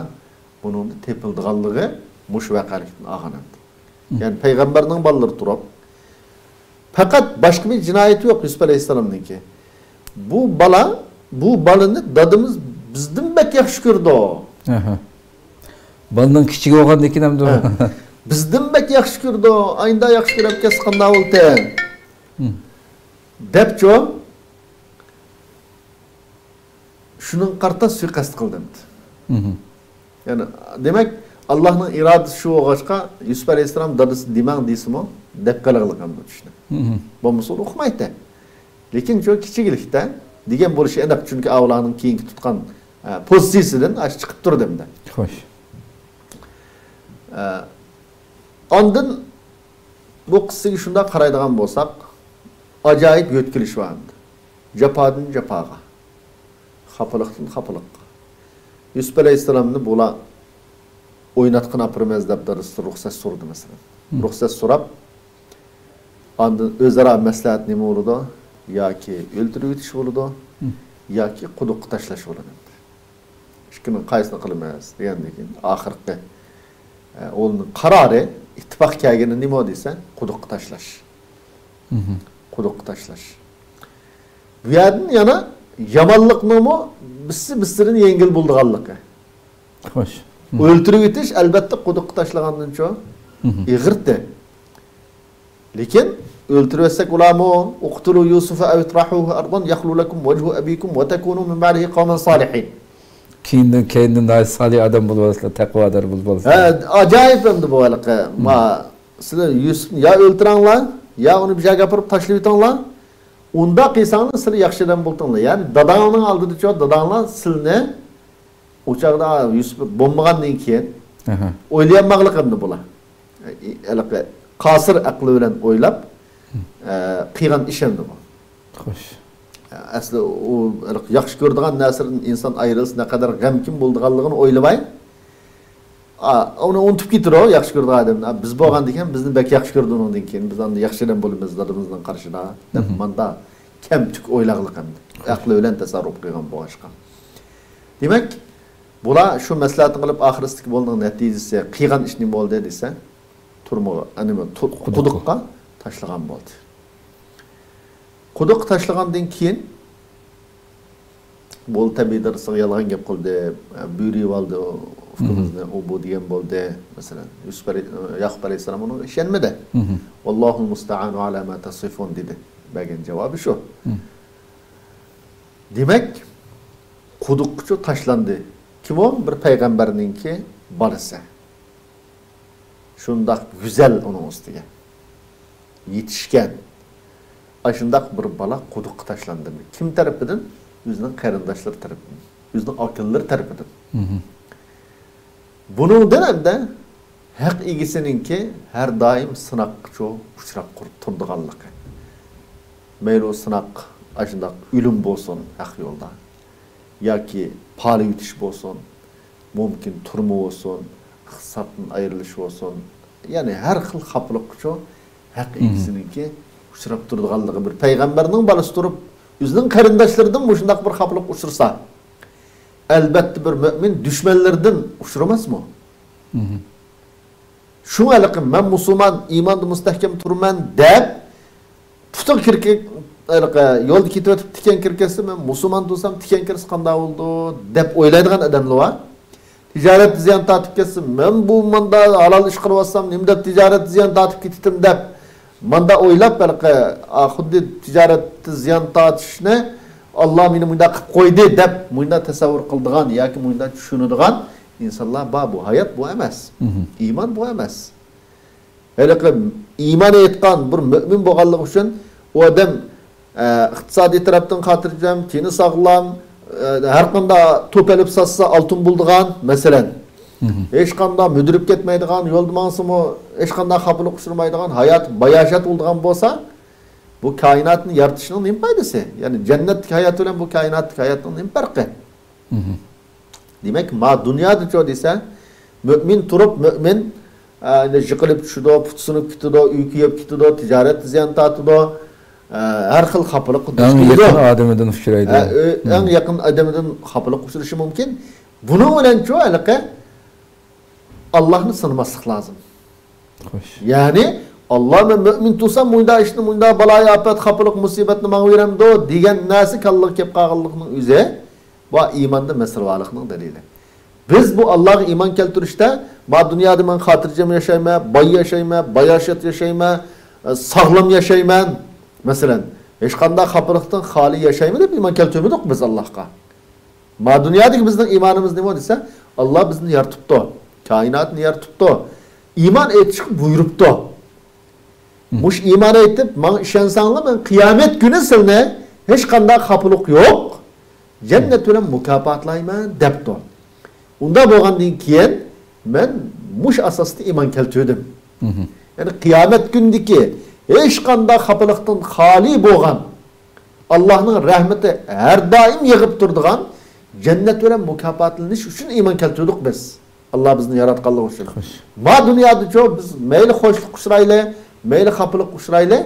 ئۇنىڭدا تېپىلىدىغانلىقى مۇشۇ ۋەقەلىكتىن ئالغان ئەمدى. يەنى پەيغەمبەرنىڭ بالىلىرى تۇرۇپ، پەقەت باشقا بىر جىنايىتى يوق يۈسۈپ ئەلەيھىسسالامنىڭكى. بۇ بالا، بۇ بالىنى دادىمىز بىزدىن بەك ياخشى كۆرىدۇ. ئەھە. بالىنىڭ كىچىكى بولغاندىكىن ئەمدى. ھە. بىزدىن بەك ياخشى كۆرىدۇ، ئاينىدا ياخشى كۆرۈپ كەتسە قانداق بولتى؟ دەپچۇ، شۇنىڭغا قارىتا سۇيىقەست قىلدىم. يەنى، دېمەك، ئاللاھنىڭ ئىرادىسى شۇ بولغاچقا، يۈسۈپ ئەلەيھىسسالام دادىسى دېمەڭ دېسىمۇ، دەپ قېلىغلىق ئەمدى بۇ ئىشنى. بولمىسا ئۇ ئۇقمايتتى. لېكىن شۇ كىچىكلىكتە دېگەن بولۇشى ئېنىق، چۈنكى ئاۋۇلارنىڭ كېيىنكى تۇتقان، ئە، پوزىتسىيىسىدىن ئاشۇ چىقىپ تۇرىدۇ ئەمدى. خوش. ئە، ئاندىن بۇ قىسسىگە شۇنداق قارايدىغان بولساق، ئاجايىپ يۆتكىلىش بار ئەمدى. جاپادىن جاپاغا، خاپىلىقتىن خاپىلىققا. يۈسۈپ ئەلەيھىسسالامنى بۇلار ئويناتقىن ئاپىرىمىز دەپ دادىسىدىن رۇخسەت سورىدى، مەسىلەن. رۇخسەت سوراپ، ئاندىن ئۆزئارا مەسلىھەت نېمە بولىدۇ؟ ياكى ئۆلتۈرۈۋېتىش بولىدۇ، ياكى قۇدۇققا تاشلاش بولىدۇ. ئىككىنىڭ قايسىنى قىلىمىز دېگەندىن كېيىن، ئاخىرقى، ئە، ئۇنىڭ قارارى، ئىتتىپاق كەلگىنى نېمە دېسە، قۇدۇققا تاشلاش. قۇدۇققا تاشلاش. بۇ يەردىن يەنە يامانلىقنىڭمۇ بىرسى بىرسىدىن يەڭگىل بولىدىغانلىقى. خوش. ئۆلتۈرۈۋېتىش، ئەلۋەتتە، قۇدۇققا تاشلىغاندىنچۇ ئېغىرتى. لېكىن ئۆلتۈرۈۋەتسەك ئۇلارمۇ، «ئۇقتۇلۇ يۇسۇفە ئەۋ ئىتراھۇھۇ ئەرضەن يەخلۇ لەكۇم ۋەجھۇ ئەبىكۇم ۋە تەكۇنۇ مىن بەئدىھى قەۋمەن سالىھىن.» كېيىندىن، كېيىندىن ناھايىتى سالىھ ئادەم بولۇۋالىسىلەر، تەقۋادار بولۇۋالىسىلەر. ھە، ئاجايىپ ئەمدى بۇ ھېلىقى. ما، سىلەر يۈسۈپنى يا ئۆلتۈرۈڭلار، يا ئۇنى بىر جايغا ئاپىرىپ تاشلىۋېتىڭلار. ئۇنداق قىلساڭلار سىلەر ياخشى ئادەم بولدۇڭلار. يەنى داداڭنىڭ ئالدىدىچۇ، داداڭلار سىلىنى ئۇ چاغدا يۈسۈپ بولمىغاندىن كېيىن ئويلىيالماغلىق ئەمدى بۇلار. ھېلىقى قاسىر ئەقلى بىلەن ئويلاپ، ئە، قىلغان ئىش ئەمدى بۇ. خوش. ئەسلى ئۇ ھېلىقى ياخشى كۆرىدىغان نەرسىدىن ئىنسان ئايرىلسا نەقەدەر غەمكىن بولىدىغانلىقىنى ئويلىماي، ئا، ئۇنى ئۇنتۇپ كېتىدۇ، ياخشى كۆرىدىغان ئادەمنى. ئا، بىز بولغاندىكىن بىزنى بەك ياخشى كۆرىدۇ ئۇنىڭدىن كېيىن. بىز ئاندىن ياخشى ئادەم بولىمىز دادىمىزنىڭ قارشىدا دەپ ماندا كەمتۈك ئويلاغلىق ئەمدى. ئەقلى بىلەن تەسەررۇپ قىلغان بولغاچقا. دېمەك، بۇلار شۇ مەسلىھەتنى قىلىپ، ئاخىرىسىدىكى بۇنىڭ نەتىجىسى، قىلغان ئىش نېمە بولدى دېسە، تۈرمىگە، ئە، نېمە، تۇ-، قۇدۇققا. قۇدۇققا تاشلىغان بولدى. قۇدۇققا تاشلىغاندىن كېيىن، بۇ تەبىئىي دادىسىغا يالغان گەپ قىلدى، بۆرىۋالدى ئۇكىمىزنى، ئۇ بۇ دېگەن بولدى. مەسىلەن، يۈسۈپ ئەلەي-، ياقۇپ ئەلەيھىسسالام ئۇنىڭغا ئىشەنمىدى. «ۋاللاھۇل مۇستەئانۇ ئالا ما تەسىفۇن» دېدى. بەرگەن جاۋابى شۇ. دېمەك، قۇدۇققىچۇ تاشلاندى. كىم ئۇ؟ بىر پەيغەمبەرنىڭكى بالىسى. شۇنداق گۈزەل ئۇنىڭ ئۈستىگە يېتىشكەن. ئاشۇنداق بىر بالا قۇدۇققا تاشلاندى. كىم تەرىپىدىن؟ ئۆزىنىڭ قېرىنداشلىرى تەرىپىدىن. ئۆزىنىڭ ئاكىلىرى تەرىپىدىن. بۇنىڭدىن ئەمدى ھەق ئىگىسىنىڭكى ھەر دائىم سىناققىچۇ ئۇچراپ قۇر-، تۇرىدىغانلىقى. مەيلى ئۇ سىناق ئاشۇنداق ئۆلۈم بولسۇن ھەق يولدا، ياكى پالىۋېتىش بولسۇن، مۇمكىن تۈرمە بولسۇن، ئىقتىسادتىن ئايرىلىش بولسۇن، يەنى ھەر خىل خاپىلىققىچۇ ھەق ئىگىسىنىڭكى ئۇچراپ تۇرىدىغانلىقى. بىر پەيغەمبەرنىڭ بالىسى تۇرۇپ، ئۆزىنىڭ قېرىنداشلىرىدىن مۇشۇنداق بىر خاپىلىق ئۇچرىسا، ئەلۋەتتە بىر مۆمىن دۈشمەنلىرىدىن ئۇچرىماسمۇ؟ شۇڭا ھېلىقى مەن مۇسۇلمان، ئىماندا مۇستەھكەم تۇرىمەن دەپ، پۇتىغا كىركە-، ھېلىقى يولدا كېتىۋېتىپ تىكەن كىرىپ كەتسە، مەن مۇسۇلمان تۇرسام تىكەن كىرسە قانداق بولىدۇ دەپ ئويلايدىغان ئادەملەر بار. تىجارەتتە زىيان تارتىپ كەتسە، مەن بۇ ماندا ھالال ئىش قىلىۋاتسام، نېمە دەپ تىجارەتتە زىيان تارتىپ كېتىتىم دەپ، ماندا ئويلاپ، ھېلىقى، ئا، خۇددى تىجارەتتە زىيان تارتىشنى ئاللا مېنى مۇنداق قىلىپ قويدى دەپ، مۇنداق تەسەۋۋۇر قىلىدىغان ياكى مۇنداق چۈشىنىدىغان ئىنسانلار بار. بۇ ھايات بۇ ئەمەس. ئىمان بۇ ئەمەس. ھېلىقى ئىمان ئېيتقان بىر مۆمىن بولغانلىقى ئۈچۈن ئۇ ئادەم، ئە، ئىقتىسادىي تەرەپتىن خاتىرجەم، تېنى ساغلام، ئە، ھەر قانداق توپ ئېلىپ ساتسا ئالتۇن بولىدىغان، مەسىلەن. ھېچقانداق مۈدۈرۈپ كەتمەيدىغان، يولدا ماڭسىمۇ ھېچقانداق خاپىلىق ئۇچرىمايدىغان ھايات، باياشات بولىدىغان بولسا، بۇ كائىناتنى يارىتىشنىڭ نېمە پايدىسى؟ يەنى جەننەتتىكى ھايات بىلەن بۇ كائىناتتىكى ھاياتنىڭ نېمە پەرقى؟ دېمەك، ما دۇنيادىچۇ دېسە، مۆمىن تۇرۇپ، مۆمىن، ئە، يىقىلىپ چۈشىدۇ، پۇتى سۇنۇپ كېتىدۇ، ئۆي كۆيۈپ كېتىدۇ، تىجارەتتە زىيان تارتىدۇ، ئە، ھەر خىل خاپىلىققا دۇچ ئەڭ كېلىدۇ. يېقىن ئادىمىدىن ئۇچرايدۇ. ئە، ئۆ-، ئەڭ يېقىن ئادىمىدىن خاپىلىق ئۇچرىشى مۇمكىن. بۇنىڭ بىلەنچۇ ھېلىقى ئاللاھنى سىنىماسلىق لازىم. خوش. يەنى، ئاللا مەن مۆمىن تۇرسام، مۇنداق ئىشنى، مۇنداق بالايىئاپەت، خاپىلىق، مۇسىبەتنى ماڭا بېرەمدۇ دېگەن نەرسە كاللىغا كېلىپ قالغانلىقنىڭ ئۆزى، بۇ ئىماندا مەسىلىۋارلىقنىڭ دەلىلى. بىز بۇ ئاللاغا ئىمان كەلتۈرۈشتە، ما دۇنيادا مەن خاتىرجەم ياشايمەن، باي ياشايمەن، باياشات ياشايمەن، ساغلام ياشايمەن، مەسىلەن، ھېچقانداق خاپىلىقتىن خالىي ياشايمەن دەپ ئىمان كەلتۈرمىدۇق بىز ئاللاغا. ما دۇنيادىكى بىزنىڭ ئىمانىمىز نېمە دېسە، ئاللا بىزنى يارىتىپتۇ، كائىناتنى يارىتىپتۇ، ئىمان ئېيتىشقا بۇيرۇپتۇ. مۇشۇ ئىمان ئېيتىپ، ماڭا ئىشەنسەڭلار، مەن قىيامەت كۈنى سىلىنى ھېچقانداق خاپىلىق يوق، جەننەت بىلەن مۇكاپاتلايمەن، دەپتۇ. ئۇنداق بولغاندىن كېيىن، مەن مۇشۇ ئاساستا ئىمان كەلتۈردۈم. يەنى قىيامەت كۈنىدىكى ھېچقانداق خاپىلىقتىن خالىي بولغان، ئاللاھنىڭ رەھمىتى ھەر دائىم يېغىپ تۇرىدىغان جەننەت بىلەن مۇكاپاتلىنىش ئۈچۈن ئىمان كەلتۈردۇق بىز. ئاللا بىزنى ياراتقانلىقى ئۈچۈن. خوش. ما دۇنيادىچۇ بىز مەيلى خوشلۇققا ئۇچرايلى، مەيلى خاپىلىققا ئۇچرايلى،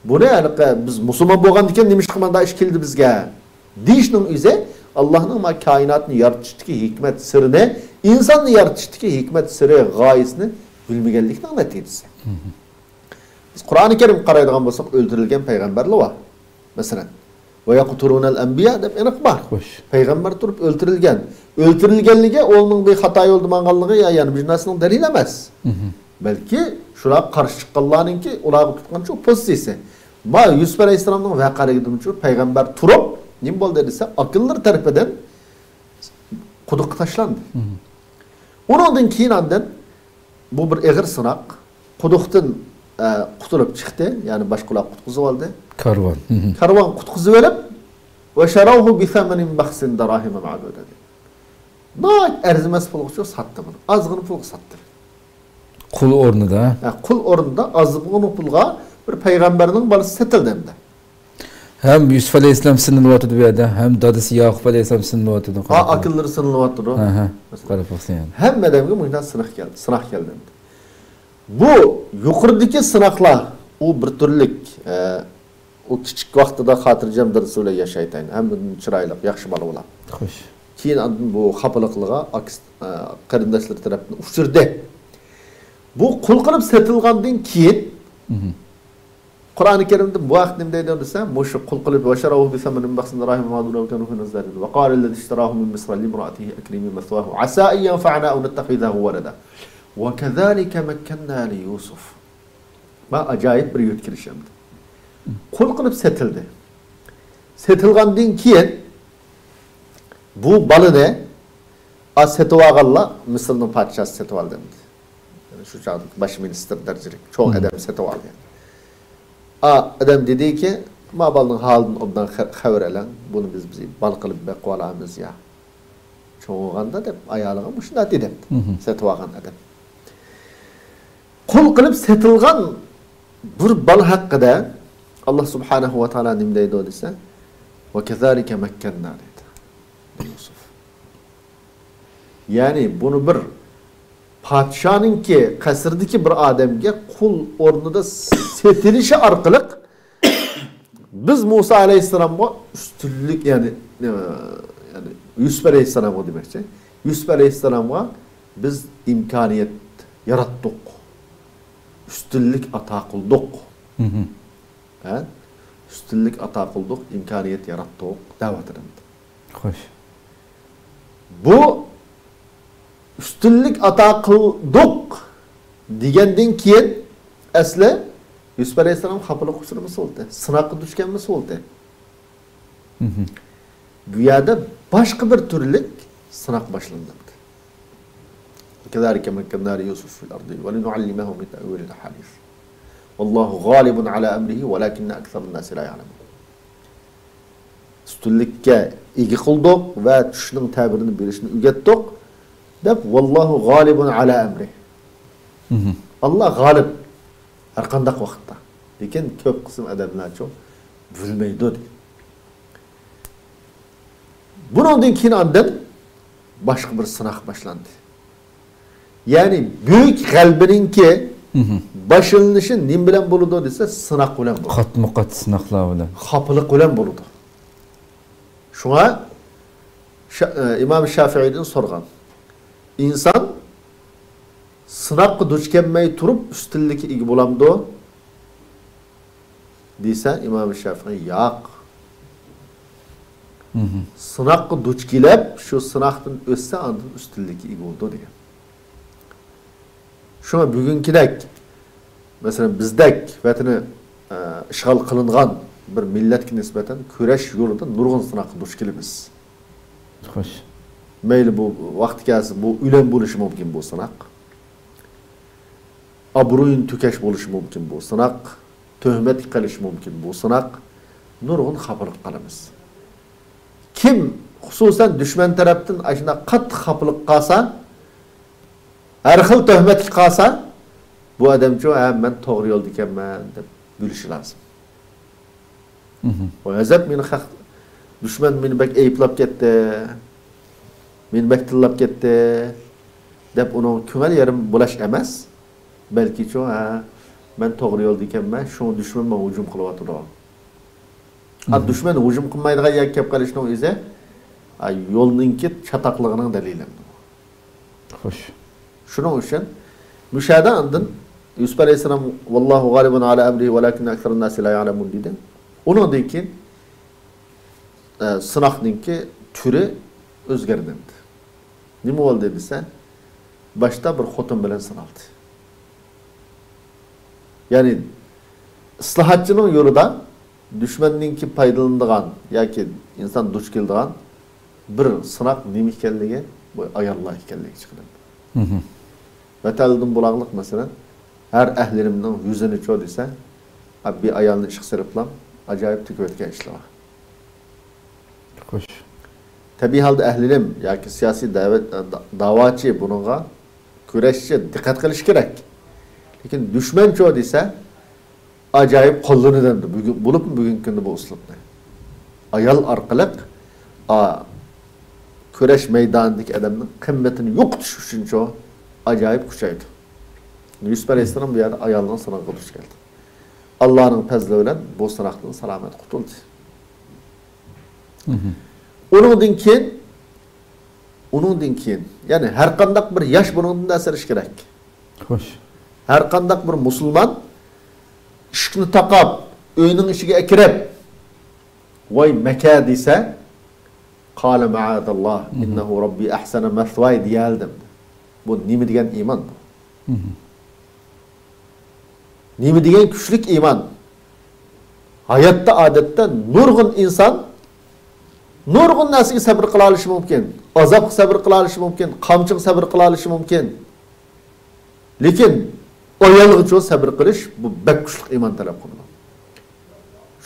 بۇنى ھېلىقى بىز مۇسۇلمان بولغاندىكىن نېمىشقا مانداق ئىش كەلدى بىزگە دېيىشنىڭ ئۆزى ئاللاھنىڭ ما كائىناتنى يارىتىشتىكى ھېكمەت سىرىنى، ئىنساننى يارىتىشتىكى ھېكمەت سىرى، غايىسىنى بىلمىگەنلىكنىڭ نەتىجىسى. بىز قۇرئانى كەرىمگە قارايدىغان بولساق، ئۆلتۈرۈلگەن پەيغەمبەرلەر بار. مەسىلەن، «ۋە يەقتۇلۇنەل ئەنبىيا» دەپ ئېنىق بار. خوش. پەيغەمبەر تۇرۇپ ئۆلتۈرۈلگەن. ئۆلتۈرۈلگەنلىكى ئۇنىڭ بىر خاتا يولدا ماڭغانلىقى يا يەنە بىر نەرسىنىڭ دەلىلى ئەمەس. بەلكى شۇلارغا قارشى چىققانلارنىڭكى ئۇلارغا تۇتقان شۇ پوزىتسىيىسى. ما يۈسۈپ ئەلەيھىسسالامنىڭ ۋەقەلىكىدىن شۇ پەيغەمبەر تۇرۇپ، نېمە بولدى دېسە، ئاكىلىرى تەرىپىدىن قۇدۇققا تاشلاندى. ئۇنىڭدىن كېيىن ئاندىن بۇ بىر ئېغىر سىناق. قۇدۇقتىن، ئە، قۇتۇلۇپ چىقتى، يەنى باشقىلار قۇتقۇزۇۋالدى. كارۋان. كارۋان قۇتقۇزۇۋېلىپ، «ۋە شەرەۋھۇ بىسەمەنىن بەخسىن دەراھىمە مەدۇدە» دېدى. ناھايىتى ئەرزىمەس پۇلغىچۇ ساتتى بۇنى. ئازغىنە پۇلغا ساتتى. قۇل ئورنىدا. ھە، قۇل ئورنىدا ئازغىنە پۇلغا بىر پەيغەمبەرنىڭ بالىسى سېتىلدى ئەمدى. ھەم يۈسۈپ ئەلەيھىسسالام سىنىلىۋاتىدۇ بۇ يەردە، ھەم دادىسى ياقۇپ ئەلەيھىسسالام سىنىلىۋاتىدۇ. ھا، ئاكىلىرى سىنىلىۋاتىدۇ. ھە، ھە. مەسىلەن. قاراپ باقسا يەنە. ھەممە ئادەمگە مۇشۇنداق سىناق كەلدى، سىناق كەلدى ئەمدى. بۇ يۇقىرىدىكى سىناقلار، ئۇ بىر تۈرلۈك، ئە، ئۇ كىچىك ۋاقتىدا خاتىرجەم دادىسى بىلەن ياشايتتى. ھەممىدىن چىرايلىق، ياخشى بالا بولا. خوش. كېيىن ئاندىن بۇ خاپىلىقلىغا ئاكىسى، ئە، قېرىنداشلىرى تەرەپتىن ئۇچرىدى. بۇ قۇل قىلىپ سېتىلغاندىن كېيىن، قۇرئانى كەرىمدە بۇ ھەقتە نېمە دەيدۇ دېسە، مۇشۇ قۇل قىلىپ، «ۋە شەرەۋھۇ بىسەمەنىن بەخسىن دەراھىمە مەدۇدە ۋە كانۇ فىنەل زاھدىن. وقال الذي اشتراه من مصر لامرأته أكرمي مثواه عسى أن ينفعنا أو نتخذه ولدا وكذلك مكنا ليوسف.» ما ئاجايىپ بىر يۆتكىلىش ئەمدى. قۇل قىلىپ سېتىلدى. سېتىلغاندىن كېيىن بۇ بالىنى، ئا، سېتىۋالغانلار مىسىرنىڭ پادىشاھى سېتىۋالدى ئەمدى. شۇ چاغدىكى باش مىنىستىر دەرىجىلىك چوڭ ئادەم سېتىۋالدى. ئا، ئادەم دېدىكى، ما بالىنىڭ ھالىدىن ئوبدان خە-، خەۋەر ئېلىڭ. بۇنى بىز، بىز بالا قىلىپ بېقىۋالامىز يا. چوڭ بولغاندا دەپ ئايالىغا مۇشۇنداق دېدى. سېتىۋالغان ئادەم. قۇل قىلىپ سېتىلغان بىر بالا ھەققىدە ئاللا سۇبھانەھۇ ۋە تائالا نېمە دەيدۇ دېسە، «ۋە كەزالىكە مەككەننا» دەيدۇ. يۈسۈف. يەنى بۇنى بىر پادىشاھنىڭكى قەسرىدىكى بىر ئادەمگە قۇل ئورنىدا سېتىلىشى ئارقىلىق بىز مۇسا ئەلەيھىسسالامغا ئۈستۈنلۈك، يەنى، ئە، يەنى يۈسۈپ ئەلەيھىسسالامغا دېمەكچى. يۈسۈپ ئەلەيھىسسالامغا بىز ئىمكانىيەت ياراتتۇق. ئۈستۈنلۈك ئاتا قىلدۇق. ھە؟ ئۈستۈنلۈك ئاتا قىلدۇق، ئىمكانىيەت ياراتتۇق، دەۋاتىدۇ. خوش. بۇ ئۈستۈنلۈك ئاتا قىلدۇق دېگەندىن كېيىن، ئەسلى يۈسۈپ ئەلەيھىسسالام خاپىلىققا ئۇچرىمىسا بولدى، سىناققا دۇچ كەلمىسە بولدى. بۇ يەردە باشقا بىر تۈرلۈك سىناق باشلاندى. كذلك مكنا ليوسف في الأرض ولنعلمه من تأويل الأحاديث والله غالب على أمره ولكن أكثر الناس لا يعلمون. ئۈستۈنلۈككە ئىگە قىلدۇق ۋە چۈشنىڭ تەبىرىنى بېرىشنى ئۆگەتتۇق، دەپ، «ۋاللاھۇ غالىبۇن ئەلا ئەمرى». ئاللا غالىب ھەر قانداق ۋاقىتتا. لېكىن كۆپ قىسىم ئادەملەرچۇ بىلمەيدۇ دېگەن. بۇنىڭدىن كېيىن ئاندىن باشقا بىر سىناق باشلاندى. يەنى بۈيۈك غەلىبىنىڭكى باشلىنىشى نېمە بىلەن بولىدۇ دېسە، سىناق بىلەن بولىدۇ. قاتمۇ قات سىناقلار بىلەن. خاپىلىق بىلەن بولىدۇ. شۇڭا شا-، ئە، ئىمام شافىئىدىن سورىغان. ئىنسان سىناققا دۇچ كەلمەي تۇرۇپ ئۈستۈنلۈككە ئىگە بولامدۇ؟ دېسە، ئىمام شافىئىي، ياق. مھم. سىناققا دۇچ كېلىپ، شۇ سىناقتىن ئۆتسە، ئاندىن ئۈستۈنلۈككە ئىگە بولىدۇ، دېگەن. شۇڭا بۈگۈنكىدەك، مەسىلەن، بىزدەك ۋەتىنى، ئە، ئىشغال قىلىنغان بىر مىللەتكە نىسبەتەن كۈرەش يولىدا نۇرغۇن سىناققا دۇچ كېلىمىز. خوش. مەيلى بۇ ۋاقتى كەلسە، بۇ ئۆلۈم بولۇشى مۇمكىن بۇ سىناق. ئابرۇيىنى تۆكۈش بولۇشى مۇمكىن بۇ سىناق، تۆھمەتكە قېلىشى مۇمكىن بۇ سىناق، نۇرغۇن خاپىلىققا قالىمىز. كىم، خۇسۇسەن، دۈشمەن تەرەپتىن ئاشۇنداق قاتتىق خاپىلىققا قالسا، ھەر خىل تۆھمەتكە قالسا، بۇ ئادەمچۇ، ھە، مەن توغرا يولدا ئىكەنمەن دەپ بىلىشى لازىم. مھم. ئۇ غەزەپ مېنى خەق، دۈشمەن مېنى بەك ئەيىبلەپ كەتتى، مېنى بەك تىللاپ كەتتى دەپ ئۇنىڭ كۆڭۈل يېرىم بۇلاش ئەمەس، بەلكىچۇ، ھە، مەن توغرا يولدا ئىكەنمەن، شۇڭا دۈشمەن ماڭا ھۇجۇم قىلىۋاتىدۇ. ئا، مھم. دۈشمەن ھۇجۇم قىلمايدىغان يەرگە كەپ قېلىشنىڭ ئۆزى، ئا، يولنىڭكى چاتاقلىقىنىڭ دەلىلى. خوش. شۇنىڭ ئۈچۈن مۇشۇ يەردە ئاندىن يۈسۈپ ئەلەيھىسسالام، «ۋاللاھۇ غالىبۇن ئالا ئەمرىھى ۋەلاكىننە ئەكسەرۇن ناسى لا يەلەمۇن» دېدى. ئۇنىڭدىن كېيىن، ئە، سىناقنىڭكى تۈرى ئۆزگەردى. نېمە بولدى دېسە، باشتا بىر خوتۇن بىلەن سىنالدى. يەنى ئىسلاھاتچىنىڭ يولىدا دۈشمەننىڭكى پايدىلىنىدىغان ياكى ئىنسان دۇچ كېلىدىغان بىر سىناق نېمە ئىكەنلىكى، بۇ ئاياللار ئىكەنلىكى چىقىدۇ. مھم. ۋەتەندىن بۇلاقلىق، مەسىلەن، ھەر ئەھلىمنىڭ يۈزىنى چو دېسە، بىر ئايالنى ئىشقا سېلىپلا ئاجايىپ تۆكۈۋەتكەن ئىشلار بار. خوش. تەبىئىي ھالدا ئەھلىم ياكى سىياسىي دەۋەت، دا-، داۋاچى بۇنىڭغا، كۈرەشچى دىققەت قىلىشى كېرەك. لېكىن دۈشمەن چو دېسە، ئاجايىپ قوللىنىدۇ ئەمدى. بۈگۈن، بولۇپمۇ بۈگۈنكى كۈندە بۇ ئۇسلۇبنى. ئايال ئارقىلىق، ئا، كۈرەش مەيدانىدىكى ئادەمنىڭ قىممىتىنى يوقىتىش ئۈچۈنچۇ ئاجايىپ كۈچەيدۇ. يۈسۈپ ئەلەيھىسسالام بۇ يەردە ئايالنىڭ سىنىقىغا دۇچ كەلدى. ئاللانىڭ پەزلى بىلەن بۇ سىناقتىن سالامەت قۇتۇلدى. مھم. ئۇنىڭدىن كېيىن، ئۇنىڭدىن كېيىن، يەنى ھەر قانداق بىر ياش بۇنىڭدىن ئەنسىرىشى كېرەك. خوش. ھەر قانداق بىر مۇسۇلمان ئىشىكنى تاقاپ، ئۆينىڭ ئىچىگە ئەكىرىپ، «ۋاي مەكە» دېسە، «قال معاذ الله، مھم. إنه ربي أحسن مثواي» دېيەلدىم. بۇ نېمە دېگەن ئىمان بۇ؟ مھم. نېمە دېگەن كۈچلۈك ئىمان! ھاياتتا ئادەتتە نۇرغۇن ئىنسان نۇرغۇن نەرسىگە سەۋر قىلالىشى مۇمكىن. ئازابقا سەۋر قىلالىشى مۇمكىن. قامچىغا سەۋر قىلالىشى مۇمكىن. لېكىن ئايالغىچۇ سەۋر قىلىش، بۇ بەك كۈچلۈك ئىمان تەلەپ قىلىدۇ.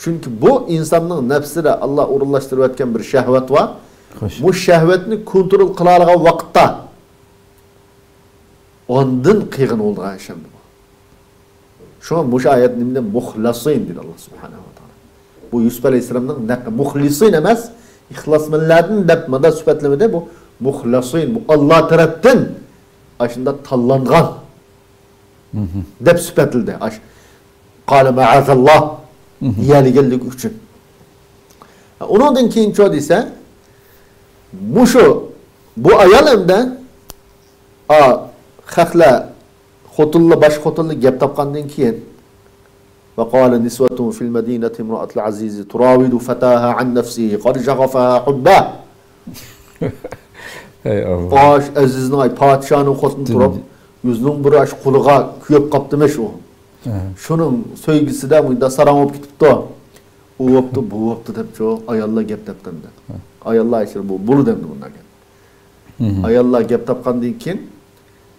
چۈنكى بۇ ئىنساننىڭ نەپسىدە ئاللا ئورۇنلاشتۇرۇۋەتكەن بىر شەھۋەت بار. خوش. بۇ شەھۋەتنى كونترول قىلالىغان ۋاقىتتا ئاندىن قىلغىنى بولىدىغان ئىش ئەمدى بۇ. شۇڭا مۇشۇ ئايەت نېمىدە؟ مۇخلەسىن دېدى ئاللا سۇبھانەھۇ ۋە تائالا. بۇ يۈسۈپ ئەلەيھىسسالامنىڭ نەق-، مۇخلىسىن ئەمەس، ئىخلاسمەنلەردىن دەپ مۇنداق سۈپەتلىمىدى. بۇ مۇخلەسىن، بۇ ئاللا تەرەپتىن ئاشۇنداق تاللانغان مھم. دەپ سۈپەتلىدى. ئاش-، قال معاذ الله مھم. دېيەلىگەنلىكى ئۈچۈن. ئۇنىڭدىن كېيىنچۇ دېسە، مۇشۇ، بۇ ئايال ئەمدى، ئا، خەقلەر خوتۇنلا، باشقا خوتۇنلا گەپ تاپقاندىن كېيىن، وقال نسوة في المدينة امرأة العزيز تراود فتاها عن نفسه قد شغفها حبا. ئەي ئاللا. پاش-، ئەزىزنىڭ، ئاي، پادىشاھنىڭ خوتۇنى تۇرۇپ، ئۆزىنىڭ بىر ئاشۇ قۇلىغا كۆيۈپ قاپتىمىش ئۇ. ھە. شۇنىڭ سۆيگۈسىدە مۇنداق ساراڭ بولۇپ كېتىپتۇ. ئۇ بوپتۇ، بۇ بوپتۇ دەپچۇ، ئاياللار گەپ دەپتۇ ئەمدى. ھە. ئاياللار ئىچىدە بۇ، بولىدۇ ئەمدى بۇنداق گەپ. مھم. ئاياللار گەپ تاپقاندىن كېيىن،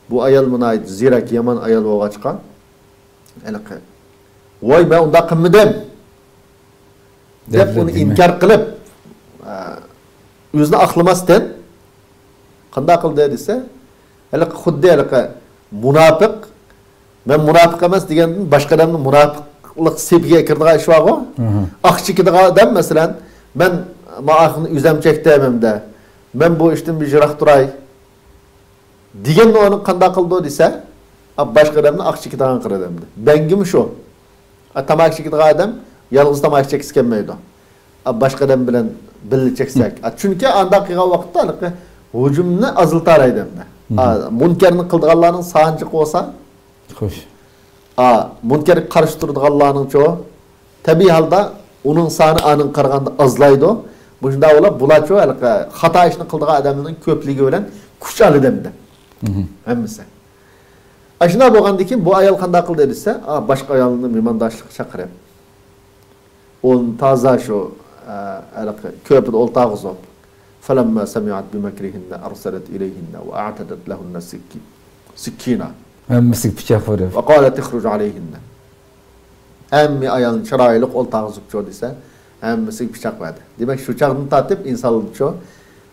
بۇ ئايال ناھايىتى زېرەك، يامان ئايال بولغاچقا، ھېلىقى، «ۋاي، مەن ئۇنداق قىلمىدىم» دەپ، دەپ ئۇنى دېمە. ئىنكار قىلىپ، ئە، ئۆزىنى ئاقلىماستىن، قانداق قىلدى دېسە، ھېلىقى خۇددى ھېلىقى مۇناپىق، «مەن مۇناپىق ئەمەس» دېگەندىن باشقا ئادەمنى مۇناپىقلىق سېپىگە كىرىدىغان ئىش بارغۇ. ئاھا. ئاق چېكىدىغان ئادەم، مەسىلەن، «مەن ماخنى ئۆزەم چەكتىم ئەمدى، مەن بۇ ئىشتىن بىر يىراق تۇراي» دېگەندە ئۇنى قانداق قىلىدۇ دېسە، ئا، باشقا ئادەمنى ئاق چېكىدىغان قىلىدۇ ئەمدى. بەڭگىمۇ شۇ. ئا، تاماكا چېكىدىغان ئادەم يالغۇز تاماكا چەككۈسى كەلمەيدۇ. ئا، باشقا ئادەم بىلەن بىللە چەكسەك. ئا، چۈنكى ئانداق قىلغان ۋاقىتتا ھېلىقى ھۇجۇمنى ئازلىتالايدۇ ئەمدى. ئا، مۇنكەرنى قىلىدىغانلارنىڭ سانى جىق بولسا، خوش. ئا، مۇنكەرگە قارشى تۇرىدىغانلارنىڭچۇ، تەبىئىي ھالدا ئۇنىڭ سانى ئانىڭغا قارىغاندا ئازلايدۇ. مۇشۇنداق بولۇپ، بۇلارچۇ ھېلىقى خاتا ئىشنى قىلىدىغان ئادەمنىڭ كۆپلۈكى بىلەن كۈچ ئالىدۇ ئەمدى. ھەممىسى. ئاشۇنداق بولغاندىن كېيىن بۇ ئايال قانداق قىلدى دېسە، ئا، باشقا ئايالنى مېھمانداشلىققا چاقىرىپ، ئۇنى تازا شۇ، ئە، ھېلىقى كۆرپىدە ئولتۇرغۇزۇپ، فلما سمعت بمكرهن أرسلت إليهن وأعتدت لهن سكي-، سكينا. ھەممىسىگە پىچاق بېرىپ. وقالت اخرج عليهن. ھەممە ئايالنى چىرايلىق ئولتۇرغۇزۇپچۇ دېسە، ھەممىسىگە پىچاق بەردى. دېمەك، شۇ چاغدىن تارتىپ ئىنسانلارچۇ،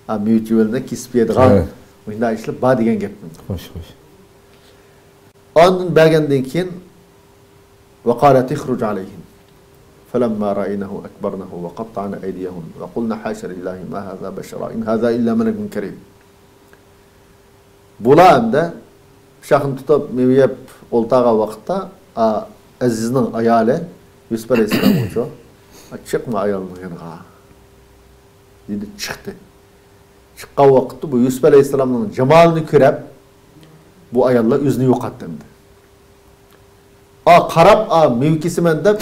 ئا، مېۋە-چېۋىلىرىنى كېسىپ يەيدىغان، ھە، مۇشۇنداق ئىشلار بار دېگەن گەپ. خوش، خوش. ئاندىن بەرگەندىن كېيىن، وقالت اخرج عليهن. فلما رأينه أكبرنه وقطعن أيديهن وقلن حاش لله ما هذا بشرا إن هذا إلا ملك كريم. بۇلار ئەمدى پىچاقنى تۇتۇپ، مېۋە يەپ ئولتۇرغان ۋاقىتتا، ئا، ئەزىزنىڭ ئايالى يۈسۈپ ئەلەيھىسسالامغىچۇ، «ئا، چىقما ئايالنىڭ يېنىغا» دېدى، چىقتى. چىققان ۋاقىتتا بۇ يۈسۈپ ئەلەيھىسسالامنىڭ جامالىنى كۆرۈپ، بۇ ئاياللار ئۆزىنى يوقاتتى ئەمدى. ئا، قاراپ، ئا، مېۋە كېسىمەن دەپ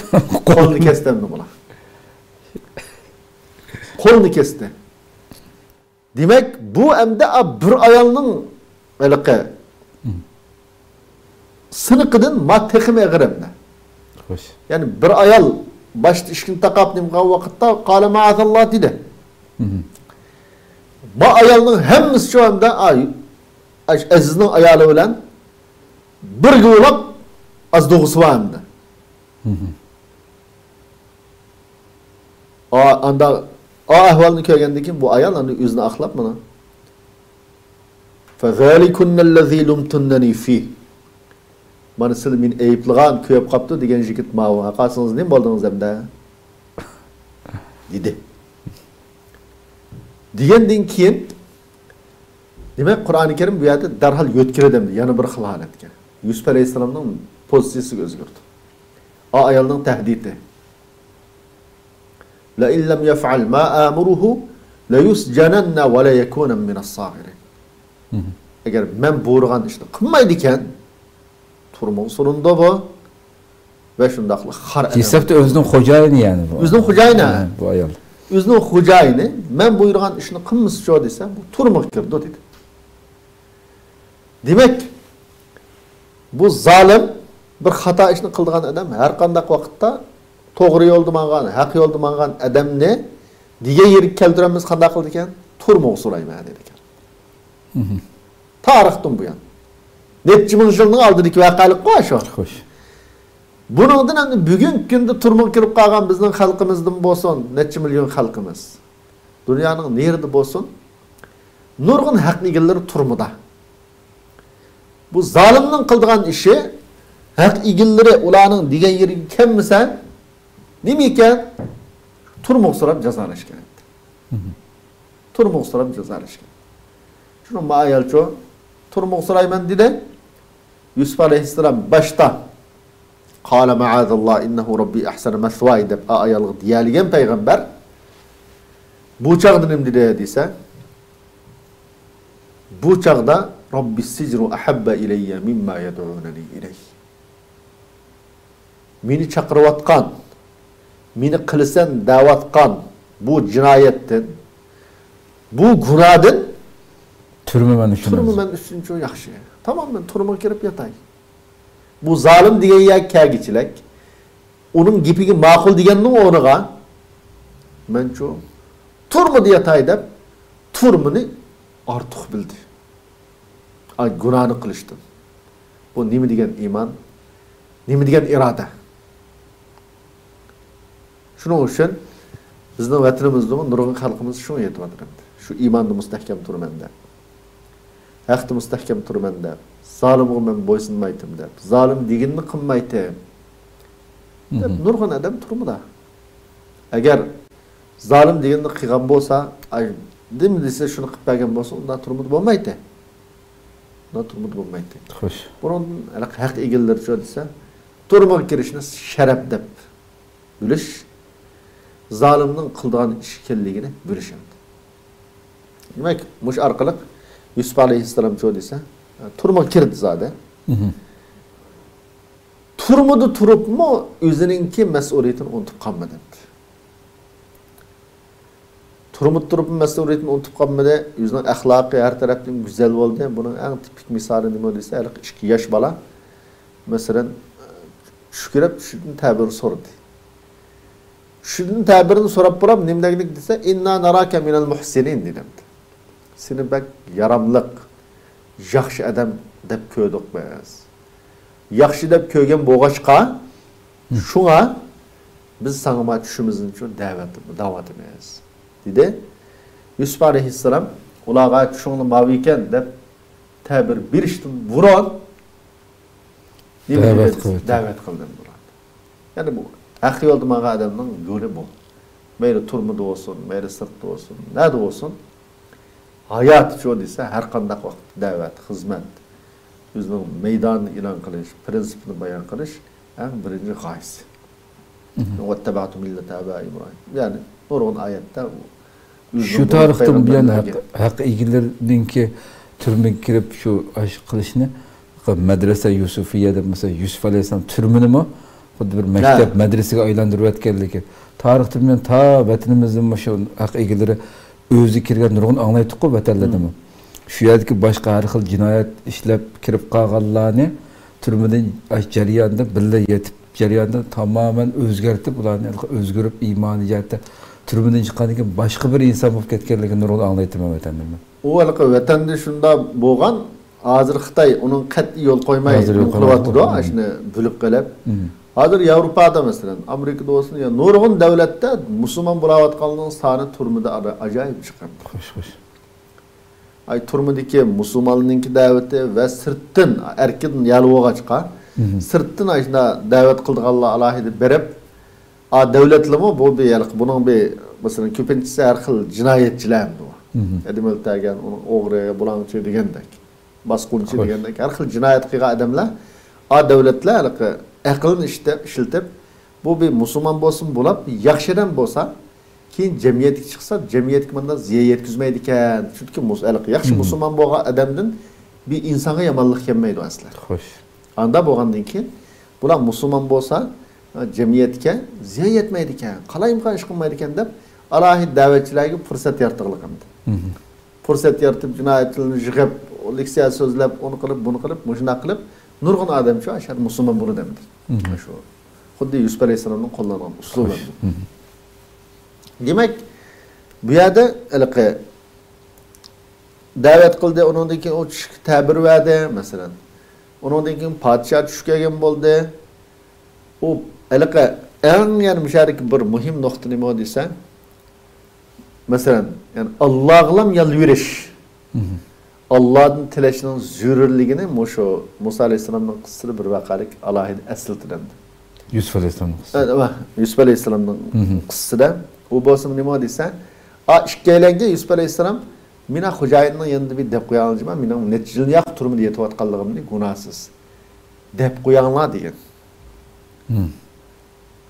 قولىنى كەستى ئەمدى بۇلار. قولىنى كەستى. دېمەك، بۇ ئەمدى، ئا، بىر ئايالنىڭ ھېلىقى سىنىقىدىن ما تېخىمۇ ئېغىر ئەمدى. خوش. يەنى بىر ئايال باشتا ئىشىكنى تاقاپ نېمە قىلغان ۋاقىتتا قال مائازاللا دېدى. ما ئايالنىڭ ھەممىسى شۇ ئەمدى، ئا، ئەزىزنىڭ ئايالى بىلەن بىرگە بولاپ ئاز دوغىسى بار ئەمدى. ئا، ئاندا، ئا ئەھۋالنى كۆرگەندىن كېيىن بۇ ئايال ئەمدى ئۆزىنى ئاقلاپ مانا. فذلكن الذي لمتنني فيه. مانا سىلەر مېنى ئەيىبلىغان، كۆيۈپ قاپتۇ دېگەن يىگىت ماۋۇ. ھەققاسىڭىز نېمە بولدىڭىز ئەمدى؟ دېدى. دېگەندىن كېيىن، دېمەك، قۇرئانى كەرىم بۇ يەردە دەرھال يۆتكىلىدى ئەمدى يەنە بىر خىل ھالەتكە. يۈسۈپ ئەلەيھىسسالامنىڭ پوزىتسىيىسىگە ئۆزگەردى. ئا ئايالنىڭ تەھدىتى. لئن لم يفعل ما آمره ليسجنن وليكونن من الصاغرين. ئەگەر مەن بۇيرۇغان ئىشنى قىلمايدىكەن، تۈرمىگە سولىنىدۇ بۇ. ۋە شۇنداقلا خار ئادەم. ھېسابتا ئۆزىنىڭ خوجايىنى يەنى بۇ. ئۆزىنىڭ خوجايىنى. ھە، بۇ ئايال. ئۆزىنىڭ خوجايىنى، مەن بۇيرۇغان ئىشنى قىلمىسىچۇ دېسە، بۇ تۈرمىگە كىرىدۇ دېدى. دېمەك، بۇ زالىم، بىر خاتا ئىشنى قىلىدىغان ئادەم ھەر قانداق ۋاقىتتا توغرا يولدا ماڭغان، ھەق يولدا ماڭغان ئادەمنى دېگەن يېرىگە كەلتۈرەلمىسە قانداق قىلىدىكەن؟ تۈرمىگە سولايمەن دەيدىكەن. تارىختىن بۇيان. نەچچە مىڭ يىلنىڭ ئالدىدىكى ۋەقەلىكقۇ شۇ. خوش. بۇنىڭدىن ئەمدى بۈگۈنكى كۈندە تۈرمىگە كىرىپ قالغان بىزنىڭ خەلقىمىزدىن بولسۇن، نەچچە مىليون خەلقىمىز، دۇنيانىڭ نېرىدە بولسۇن، نۇرغۇن ھەق ئىگىلىرى تۈرمىدە. بۇ زالىمنىڭ قىلىدىغان ئىشى، ھەق ئىگىلىرى ئۇلارنىڭ دېگەن يېرىگە كەلمىسە، نېمە ئىكەن؟ تۈرمىگە سولاپ جازالاش كېرەك. تۈرمىگە سولاپ جازالاش كېرەك. شۇنىڭ ما ئايالچۇ تۈرمىگە سولايمەن دېدى. يۈسۈپ ئەلەيھىسسالام باشتا قال مائازاللا ئىننەھۇ رەببى ئەھسەنە مەسۋاي دەپ ئا ئايالغا دېيەلىگەن پەيغەمبەر. بۇ چاغدا نېمە دېدى دېسە، بۇ چاغدا رەببىس سىجنۇ ئەھەببە ئىلەييە مىمما يەدئۇنەنى ئىلەيھ. مېنى چاقىرىۋاتقان، مېنى قىلىسەن دەۋاتقان بۇ جىنايەتتىن، بۇ گۇناھتىن تۈرمە مەن ئۈچۈن تۈرمە مەن ئۈچۈنچۇ ياخشى. تامام، مەن تۈرمىگە كىرىپ ياتاي. بۇ زالىم دېگەن يەرگە كەلگۈچىلىك، ئۇنىڭ گېپىگە ماقۇل دېگەننىڭ ئورنىغا مەنچۇ تۈرمىدە ياتاي دەپ، تۈرمىنى ئارتۇق بىلدى. ئاي، گۇناھنى قىلىشتىن. بۇ نېمە دېگەن ئىمان؟ نېمە دېگەن ئىرادە؟ شۇنىڭ ئۈچۈن بىزنىڭ ۋەتىنىمىزدىمۇ نۇرغۇن خەلقىمىز شۇنى ئېيتىۋاتىدۇ. شۇ ئىماندا مۇستەھكەم تۇرىمەن دەپ. ھەقتە مۇستەھكەم تۇرىمەن دەپ. زالىمغا مەن بويسۇنمايتتىم دەپ. زالىم دېگىنىنى قىلمايتتىم. دەپ نۇرغۇن ئادەم تۈرمىدە. ئەگەر زالىم دېگەننى قىلغان بولسا، ئاي، نېمە دېسە شۇنى قىلىپ بەرگەن بولسا، ئۇنداق تۈرمىدە بولمايتتى. ئۇنداق تۈرمىدە بولمايتتى. خوش. بۇنىڭدىن ھەق، ھەق ئىگىلىرىچۇ دېسە، تۈرمىگە كىرىشنى شەرەپ دەپ بىلىش، زالىمنىڭ قىلىدىغان ئىش ئىكەنلىكىنى بىلىش ئەمدى. دېمەك، مۇشۇ ئارقىلىق يۈسۈپ ئەلەيھىسسالامچۇ دېسە، تۈرمىگە كىردى زادى. تۈرمىدە تۇرۇپمۇ ئۆزىنىڭكى مەسئۇلىيىتىنى ئۇنتۇپ قالمىدى. تۈرمىدە تۇرۇپمۇ مەسئۇلىيىتىنى ئۇنتۇپ قالمىدى. ئۆزىنىڭ ئەخلاقى ھەر تەرەپتىن گۈزەل بولدى. بۇنىڭ ئەڭ تىپىك مىسالى نېمە دېسە، ھېلىقى ئىككى ياش بالا، مەسىلەن، چۈش كۆرۈپ، چۈشىدىن تەبىر سورىدى. چۈشىدىن تەبىرىنى سوراپ بولۇپ، نېمە دېگىلىك دېسە، «ئىننا ناراكە مىنەل مۇھسىنىن» دېدى. «سېنى بەك ياراملىق، ياخشى ئادەم دەپ كۆردۇق بىز. ياخشى دەپ كۆرگەن بولغاچقا، شۇڭا بىز ساڭا ما چۈشىمىزنى شۇ دەۋەت، دەۋاتىمىز» دېدى. يۈسۈپ ئەلەيھىسسالام ئۇلارغا «چۈشۈڭلار ماۋۇ ئىكەن» دەپ تەبىر بېرىشتىن بۇرۇن نېمە دەۋەت دېدى؟ قىلىۋەتتى. دەۋەت قىلدىم بۇلارنى. يەنى بۇ ھەق يولدا ماڭغان ئادەمنىڭ يولى بۇ. مەيلى تۈرمىدە بولسۇن، مەيلى سىرتتا بولسۇن، نەدە بولسۇن. ھاياتىچۇ دېسە، ھەر قانداق ۋاقىتتا دەۋەت، خىزمەت، ئۆزىنىڭ مەيدانىنى ئېلان قىلىش، پىرىنسىپىنى بايان قىلىش ئەڭ بىرىنچى غايىسى. مم. «ۋەتتەبەئتۇ مىللەتە ئابائىم ئىبراھىم.» يەنى نۇرغۇن ئايەتتە ئۆزىنىڭ شۇ بۇيرۇق تارىختىن بۇيان پەيغەمبەرلەرگە ھەق، ھەق ئىگىلىرىنىڭكى تۈرمىگە كىرىپ شۇ ئىش قىلىشنى مەدرەسە يۈسۈفىيە دەپ، مەسىلەن، يۈسۈپ ئەلەيھىسسالام تۈرمىنىمۇ خۇددى بىر مەكتەپ، ھە، مەدرىسىگە ئايلاندۇرۇۋەتكەنلىكى. تارىختىن بۇيان تا ۋەتىنىمىزدىمۇ شۇ ھەق ئىگىلىرى ئۆزى كىرگەن نۇرغۇن ئاڭلايتتۇققۇ ۋەتەنلەردىمۇ. مم. شۇ يەردىكى باشقا ھەر خىل جىنايەت ئىشلەپ كىرىپ قالغانلارنى تۈرمىدىن جەريانىدا بىللە يېتىپ، جەريانىدا تامامەن ئۆزگەرتىپ، ئۇلارنى ئۆزگىرىپ، ئىمانىي جەھەتتە تۈرمىدىن چىققاندىن كېيىن باشقا بىر ئىنسان بولۇپ كەتكەنلىكىنى نۇرغۇن ئاڭلايتتىم ۋەتەندىمۇ. ئۇ ھېلىقى ۋەتەندە شۇنداق بولغان، ھازىر خىتاي ئۇنىڭ قەتئىي يول قويماي ھازىر يول قويمايدۇ. قىلىۋاتىدۇ، مم. ئاشۇنى بۆلۈپ قىلىپ. مم. ھازىر ياۋروپادا، مەسىلەن، ئامېرىكىدا بولسۇن، يا نۇرغۇن دۆلەتتە مۇسۇلمان بولاۋاتقانلارنىڭ سانى تۈرمىدە ئاجايىپ چىقىدۇ. خوش، خوش. ئاي، تۈرمىدىكى مۇسۇلمانلارنىڭكى دەۋىتى ۋە سىرتتىن، ئەركىن يەر بولغاچقا، مم. سىرتتىن ئاشۇنداق دەۋەت قىلىدىغانلار ئالاھىدە بېرىپ، ئا، دۆلەتلىمۇ بۇ بىر، بۇنىڭ بىر، مەسىلەن، كۆپىنچىسى ھەر خىل جىنايەتچىلەر ئەمدى بۇ. مم. ئادەم ئۆلتۈرگەن، ئۇنىڭ ئوغرى، بۇلاڭچى دېگەندەك، باسقۇنچى خوش. دېگەندەك، ھەر خىل جىنايەت قىلغان ئادەملەر، ئا، دۆلەتلەر ھېلىقى ئەقلىنى ئىشلىتىپ، بۇ بىر مۇسۇلمان بولسىمۇ بولۇپ، ياخشى ئادەم بولسا، كېيىن جەمئىيەتكە چىقسا، جەمئىيەتكە مانداق زىيان يەتكۈزمەيدىكەن. چۈنكى مۇس-، ھېلىقى ياخشى مم. مۇسۇلمان بولغان ئادەمدىن بىر ئىنسانغا يامانلىق كەلمەيدۇ ئەسلى. خوش. ئاندا بولغاندىن كېيىن، بۇلار مۇسۇلمان بولسا، جەمئىيەتكە زىيان يەتمەيدىكەن، قالايمىقان ئىش قىلمايدىكەن دەپ، ئالاھىدە دەۋەتچىلەرگە پۇرسەت يارىتىغلىق ئەمدى. مم. پۇرسەت يارىتىپ، جىنايەتچىلەرنى يىغىپ، لېكسىيە سۆزلەپ، ئۇنى قىلىپ، بۇنى قىلىپ، مۇشۇنداق قىلىپ، نۇرغۇن ئادەم شۇ ئاشۇ يەردە مۇسۇلمان بولىدۇ ئەمدى. مم. شۇ خۇددى يۈسۈپ ئەلەيھىسسالامنىڭ قوللانغان ئۇسلۇبى خوش. ئەمدى. مم. دېمەك، بۇ يەردە ھېلىقى دەۋەت قىلدى، ئۇنىڭدىن كېيىن ئۇ چۈشكە تەبىر بەردى، مەسىلەن. ئۇنىڭدىن كېيىن پادىشاھ چۈش كۆرگەن بولدى. ئۇ ھېلىقى ئەڭ يەنە مۇشۇ يەردىكى بىر مۇھىم نۇقتا نېمە دېسە، مەسىلەن، يەنى ئاللاغىلام يالۋۇرۇش، مم. ئاللادىن تىلەشنىڭ زۆرۈرلۈكىنى مۇشۇ مۇسا ئەلەيھىسسالامنىڭ قىسسىسىدا بىر ۋەقەلىك ئالاھىدە ئەسلىتىلەمدى. يۈسۈپ ئەلەيھىسسالامنىڭ قىسسىسى. ئە، ۋە يۈسۈپ ئەلەيھىسسالامنىڭ مم. قىسسىسىدا. ئۇ بولسا نېمە دېسە، ئا، ئىككىيلەنگە يۈسۈپ ئەلەيھىسسالام، مېنىڭ خوجايىننىڭ يېنىدا بىر دەپ قوياڭلار، مېنىڭ نەچچە يىلنى ياق تۈرمىدە يېتىۋاتقانلىقىمنى گۇناھسىز. دەپ قوياڭلار دېگەن. مم.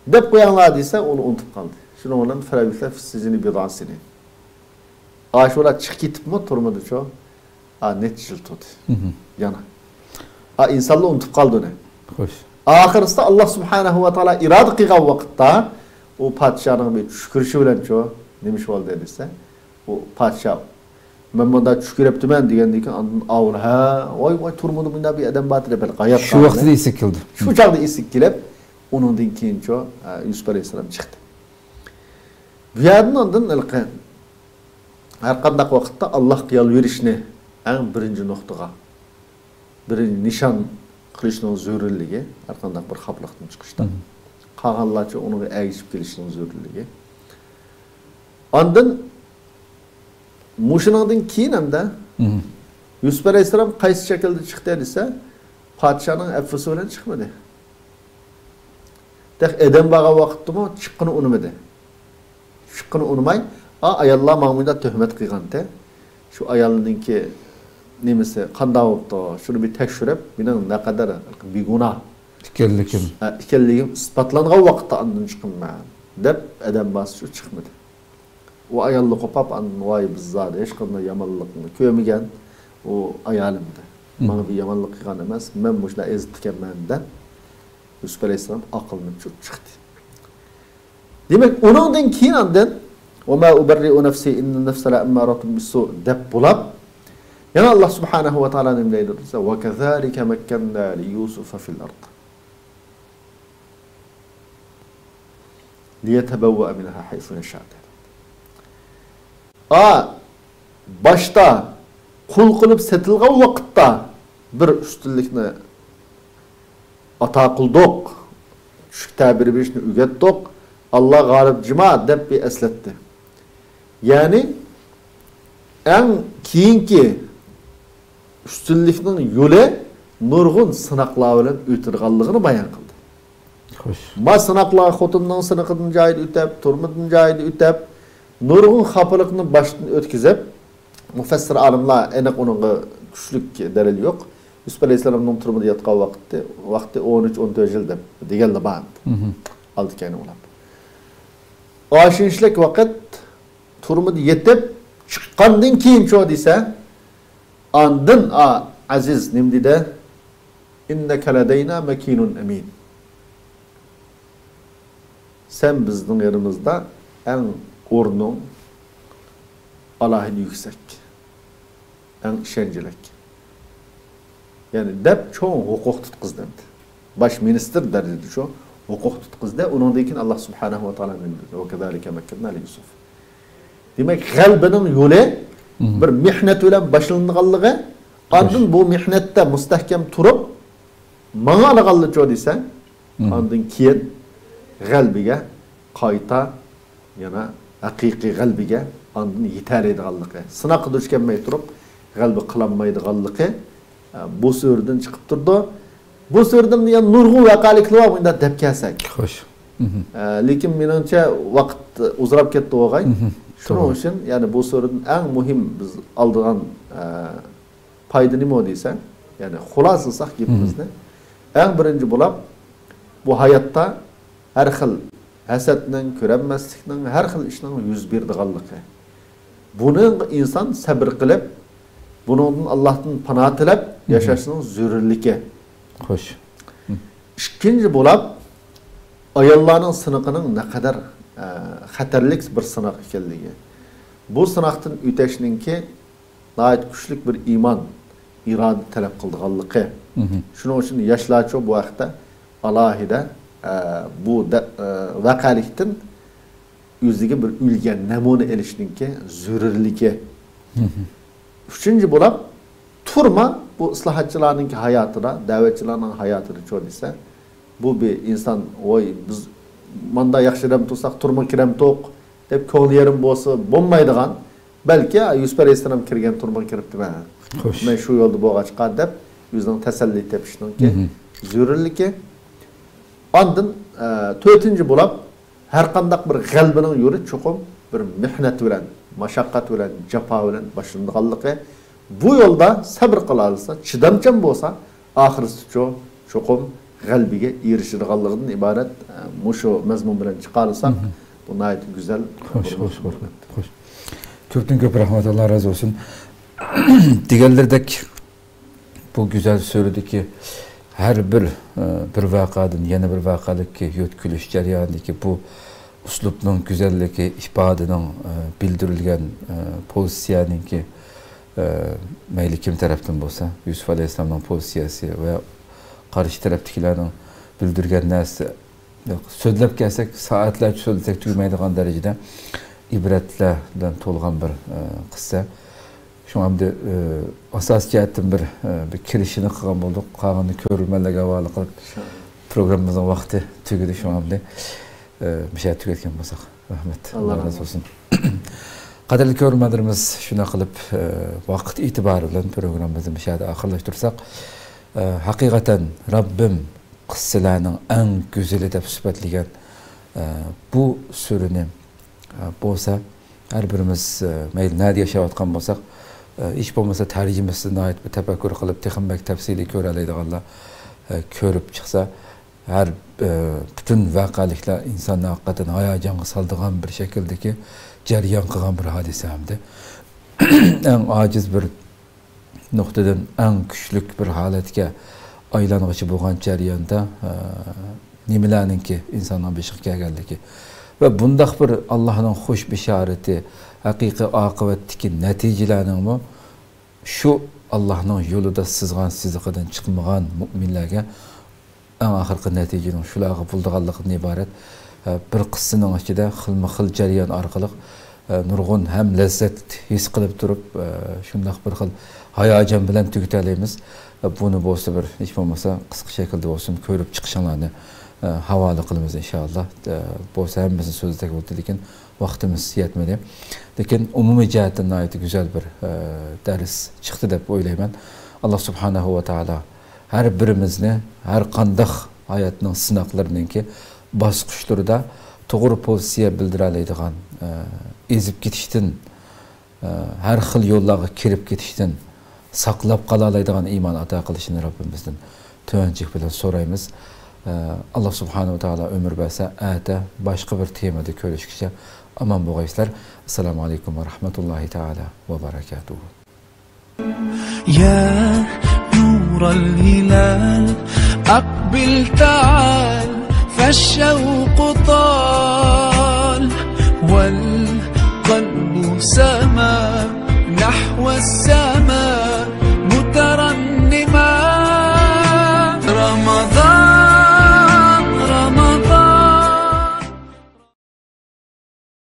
دەپ قوياڭلار دېسە، ئۇنى ئۇنتۇپ قالدى. شۇنىڭ بىلەن فىرئەۋنلەر فىسسىجىنى بىضائە سىنىن. ئاشۇلار چىقىپ كېتىپمۇ تۈرمىدىچۇ، ئا، نەچچە يىل تۇردى. مم. يەنە. ئا، ئىنسانلار ئۇنتۇپ قالدى ئۇنى. خوش. ئاخىرسىدا ئاللا سۇبھانەھۇ ۋە تائالا ئىرادە قىلغان ۋاقىتتا، ئۇ پادىشاھنىڭ بىر چۈش كۆرۈشى بىلەنچۇ، نېمە ئىش بولدى دېسە، ئۇ پادىشاھ، «مەن مۇندا چۈش كۆرۈپتىمەن» دېگەندىن كېيىن، ئاندىن ئاۋۇ، «ھە، ۋاي، ۋاي، تۈرمىدە مۇنداق بىر ئادەم بار» دەپ ھېلىقى ھايات شۇ قالغان. ۋاقىتتا ئېسىگە كېلىدۇ. شۇ چاغدا ئېسىگە كېلىپ، ئۇنىڭدىن كېيىنچۇ، ئە، يۈسۈپ ئەلەيھىسسالام چىقتى. بۇ يەردىن ئاندىن ھېلىقى ھەر قانداق ۋاقىتتا ئاللاھقا يالۋۇرۇشنى ئەڭ بىرىنچى نۇقتىغا، بىرىنچى نىشان قىلىشنىڭ زۆرۈرلۈكى، ھەر قانداق بىر خاپىلىقتىن چىقىشتا. مم. قالغانلارچە ئۇنىڭغا ئەگىشىپ كېلىشنىڭ زۆرۈرلۈكى. ئاندىن مۇشۇنىڭدىن كېيىن ھەمدە مم. يۈسۈپ ئەلەيھىسسالام قايسى شەكىلدە چىقتى دېسە، پادىشاھنىڭ ئەپۇسى بىلەن چىقمىدى. تېخى ئادەم بارغان ۋاقىتتىمۇ چىققىنى ئۇنىمىدى. چىققىنى ئۇنىماي، ئا، ئاياللار ماڭا مۇنداق تۆھمەت قىلغانتى. شۇ ئايالنىڭكى نېمىسى قانداق بوپتۇ؟ شۇنى بىر تەكشۈرۈپ، مېنىڭ نەقەدەر بىگۇناھ ئىكەنلىكىم. ھە، ئىكەنلىكىم ئىسپاتلانغان ۋاقىتتا ئاندىن چىقىمەن، دەپ ئادەم بارسا شۇ چىقمىدى. ئۇ ئايالنى قوپاپ، ئاندىن، ۋاي، بىز زادى ھېچقانداق يامانلىقنى كۆرمىگەن. ئۇ ئايالىمدى. ماڭا بىر يامانلىق قىلغان ئەمەس، مەن مۇشۇنداق ئېزىتتىكەنمەن دەپ يۈسۈپ ئەلەيھىسسالام ئاقلىنىپ چىقىپ چىقتى. دېمەك، ئۇنىڭدىن كېيىن ئاندىن «وما أبرئ نفسي إن النفس لأمارة بالسوء» دەپ بولاپ، يەنە ئاللا سۇبھانەھۇ ۋە تائالا نېمە دەيدۇ دېسە، «وكذلك مكنا ليوسف في الأرض ليتبوأ منها حيث يشاء» دەيدۇ. ئا، باشتا قۇل قىلىپ سېتىلغان ۋاقىتتا بىر ئۈستۈنلۈكنى ئاتا قىلدۇق، چۈشلۈك تەبىر بېرىشنى ئۆگەتتۇق، ئاللا غالىب جۇما دەپ بىر ئەسلەتتى. يەنى ئەڭ كېيىنكى ئۈستۈنلۈكنىڭ يولى نۇرغۇن سىناقلار بىلەن ئۆتىدىغانلىقىنى بايان قىلدى. خوش. ما سىناقلار خوتۇننىڭ سىنىقىدىن جايىدا ئۆتەپ، تۇرمىدىن جايىدا ئۆتەپ، نۇرغۇن خاپىلىقنى باشتىن ئۆتكۈزۈپ، مۇفەسسىر ئالىملار ئېنىق ئۇنىڭغا كۈچلۈك دەلىل يوق. يۈسۈپ ئەلەيھىسسالامنىڭ تۈرمىدە ياتقان ۋاقتى، ۋاقتى ئون ئۈچ، ئون تۆت يىل دەپ دېگەنلەر بار. ئالدى كەينى ئويلاپ. ئاشۇنچىلىك ۋاقىت تۈرمىدە يېتىپ چىققاندىن كېيىنچۇ دېسە، ئاندىن ئا ئەزىز نېمە دېدى؟ «إنك لدينا مكين أمين». سەن بىزنىڭ يېنىمىزدا ئەڭ ئورنۇڭ ئالاھىدە يۈكسەك، ئەڭ ئىشەنچلىك. يەنى دەپ چوڭ ھوقۇق تۇتقۇزدى. باش مىنىستىر دەرىجىدە شۇ ھوقۇق تۇتقۇزدى. ئۇنىڭدىن كېيىن ئاللا سۇبھانەھۇ ۋە تائالا نېمە دېدى؟ «وكذلك مكنا ليوسف». دېمەك، غەلىبىنىڭ يولى بىر مېھنەت بىلەن باشلىنىدىغانلىقى، ئاندىن بۇ مېھنەتتە مۇستەھكەم تۇرۇپ، ماڭالىغانلىچۇ دېسە، ئاندىن كېيىن غەلىبىگە قايتا، يەنە ھەقىقىي غەلىبىگە ئاندىن يېتەلەيدىغانلىقى. سىناققا دۇچ كەلمەي تۇرۇپ، غەلىبە قىلالمايدىغانلىقى، ئە، بۇ سۈرىدىن چىقىپ تۇرىدۇ. بۇ سۈرىدىن يەنە نۇرغۇن ۋەقەلىكلەر بار، مۇنداق دەپ كەلسەك. خوش. ئە، لېكىن مېنىڭچە ۋاقىت ئۇزىراپ كەتتى بولغاي. شۇنىڭ ئۈچۈن، يەنى بۇ سۈرىدىن ئەڭ مۇھىم بىز ئالىدىغان، ئە، پايدا نېمە دېسەڭ، يەنى خۇلاسىلىساق گېپىمىزنى، ئەڭ بىرىنچى بولاپ، بۇ ھاياتتا ھەر خىل ھەسەتنىڭ، كۆرەلمەسلىكنىڭ، ھەر خىل ئىشنىڭ يۈز بېرىدىغانلىقى. بۇنىڭغا ئىنسان سەبرى قىلىپ، بۇنىڭدىن ئاللاھتىن پاناھ تىلەپ ياشاشنىڭ زۆرۈرلۈكى. خوش. ئىككىنچى بولاپ، ئاياللارنىڭ سىنىقىنىڭ نەقەدەر، ئە، خەتەرلىك بىر سىناق ئىكەنلىكى. بۇ سىناقتىن ئۆتەشنىڭكى ناھايىتى كۈچلۈك بىر ئىمان، ئىرادە تەلەپ قىلىدىغانلىقى. شۇنىڭ ئۈچۈن ياشلارچۇ بۇ ھەقتە ئالاھىدە، ئە، بۇ دە-، ئە، ۋەقەلىكتىن ئۆزىگە بىر ئۈلگە، نەمۇنە ئېلىشنىڭكى زۆرۈرلۈكى. ئۈچىنچى بولاپ، تۈرمە بۇ ئىسلاھاتچىلارنىڭكى ھاياتىدا، دەۋەتچىلەرنىڭ ھاياتىدىچۇ دېسە، بۇ بىر ئىنسان، ۋاي، بىز ماندا ياخشى ئادەم تۇرساق، تۈرمىگە كىرەمتۇق دەپ كۆڭلى يېرىم بولسا بولمايدىغان، بەلكى يۈسۈپ ئەلەيھىسسالام كىرگەن تۈرمىگە كىرىپتىمەن. خوش. مەن شۇ يولدا بولغاچقا دەپ ئۆزىنىڭ تەسەللى تېپىشنىڭكى زۆرۈرلۈكى. ئاندىن، ئە، تۆتىنچى بولاپ، ھەر قانداق بىر غەلىبىنىڭ يولى چوقۇم بىر مېھنەت بىلەن، ماشەققەت بىلەن، جاپا بىلەن باشلىنىدىغانلىقى، بۇ يولدا سەبرى قىلالىسا، چىدامچان بولسا، ئاخىرسىچۇ چوقۇم غەلىبىگە ئېرىشىدىغانلىقىدىن ئىبارەت، ئە، مۇشۇ مەزمۇن بىلەن چىقالىساق، بۇ ناھايىتى گۈزەل. خوش، بىر خوش، مەزمۇن خوش، بولدى. خوش. كۆپتىن كۆپ رەھمەت، ئاللا رازى بولسۇن. دېگەنلىرىدەك، بۇ گۈزەل سۈرىدىكى ھەر بىر، ئە، بىر ۋەقەدىن يەنە بىر ۋەقەلىككە يۆتكىلىش جەريانىدىكى بۇ ئۇسلۇبنىڭ گۈزەللىكى، ئىپادىنىڭ، ئە، بىلدۈرۈلگەن، ئە، پوزىتسىيەنىڭكى، ئە، مەيلى كىم تەرەپتىن بولسا، يۈسۈپ ئەلەيھىسسالامنىڭ پوزىتسىيەسى ۋە قارشى تەرەپتىكىلەرنىڭ بىلدۈرگەن نەرسىسى، سۆزلەپ كەلسەك، سائەتلەرچە سۆزلىسەك تۈگىمەيدىغان دەرىجىدە ئىبرەتلەر بىلەن تولغان بىر، ئە، قىسسە. شۇڭا ئەمدى، ئە، ئاساسىي جەھەتتىن بىر، ئە، بىر كىرىشىنى قىلغان بولدۇق. قالغىنىنى كۆرۈرمەنلەرگە ھاۋالە قىلىپ، پروگراممىمىزنىڭ ۋاقتى تۈگىدى. شۇڭا ئەمدى، ئە، مۇشۇ يەردە تۈگەتكەن بولساق. رەھمەت. ئاللا رازى بولسۇن. قەدىرلىك كۆرۈرمەنلىرىمىز، شۇنداق قىلىپ، ئە، ۋاقىت ئېتىبارى بىلەن پروگراممىمىزنى مۇشۇ يەردە ئاخىرلاشتۇرساق، ئە، ھەقىقەتەن رەببىم قىسسىلەرنىڭ ئەڭ گۈزىلى دەپ سۈپەتلىگەن، ئە، بۇ سۈرىنى، ئە، بولسا ھەر بىرىمىز، ئە، مەيلى نەدە ياشاۋاتقان بولساق، ئە، ھېچ بولمىسا تەرجىمىسىنى ناھايىتى بىر تەپەككۇر قىلىپ، تېخىمۇ بەك تەپسىلىي كۆرەلەيدىغانلار، ئە، كۆرۈپ چىقسا، ھەر، ئە، پۈتۈن ۋەقەلىكلەر ئىنساننى ھەقىقەتەن ھاياجانغا سالىدىغان بىر شەكىلدىكى جەريان قىلغان بىر ھادىسە ھەمدە ئەڭ ئاجىز بىر نۇقتىدىن ئەڭ كۈچلۈك بىر ھالەتكە ئايلانغۇچى بولغان جەرياندا، ئە، نېمىلەرنىڭكى ئىنساننىڭ بېشىغا كەلگەنلىكى ۋە بۇنداق بىر ئاللاھنىڭ خۇش بېشارىتى، ھەقىقىي ئاقىۋەتتىكى نەتىجىلەرنىڭمۇ شۇ ئاللاھنىڭ يولىدا سىزغان سىزىقىدىن چىقمىغان مۇئمىنلەرگە ئەڭ ئاخىرقى نەتىجىنىڭ شۇلارغا بولىدىغانلىقىدىن ئىبارەت. ئە، بىر قىسسىنىڭ ئىچىدە خىلمۇ خىل جەريان ئارقىلىق، ئە، نۇرغۇن ھەم لەززەت ھېس قىلىپ تۇرۇپ، ئە، شۇنداق بىر خىل ھاياجان بىلەن تۈگىتەلەيمىز. ئە، بۇنى بولسا بىر ھېچ بولمىسا قىسقا شەكىلدە بولسۇن كۆرۈپ چىقىشىڭلارنى، ئە، ھاۋالە قىلىمىز ئىنشائاللا. ئە، بولسا ھەممىسىنى سۆزلىسەك بولىدۇ، لېكىن ۋاقتىمىز يەتمىدى. لېكىن ئومۇمىي جەھەتتىن ناھايىتى گۈزەل بىر، ئە، دەرس چىقتى دەپ ئويلايمەن. ئاللا سۇبھانەھۇ ۋە تائالا ھەر بىرىمىزنى ھەر قانداق ھاياتنىڭ سىناقلىرىنىڭكى باسقۇچلىرىدا توغرا پوزىتسىيە بىلدۈرەلەيدىغان، ئە، ئېزىپ كېتىشتىن، ئە، ھەر خىل يوللارغا كىرىپ كېتىشتىن ساقلاپ قالالايدىغان ئىمان ئاتا قىلىشىنى رەببىمىزدىن تۆۋەنچىلىك بىلەن سورايمىز. ئە، ئاللا سۇبھانەھۇ ۋە تائالا ئۆمۈر بەرسە، ئەتە باشقا بىر تېمىدا كۆرۈشكىچە ئامان بولغايسىلەر. ئەسسالامۇ ئەلەيكۇم ۋە رەھمەتۇللاھى تائالا ۋە بەرەكاتۇھۇ. يا نور الهلال، أقبل تعال، فالشوق طال، والقلب سما نحو السماء.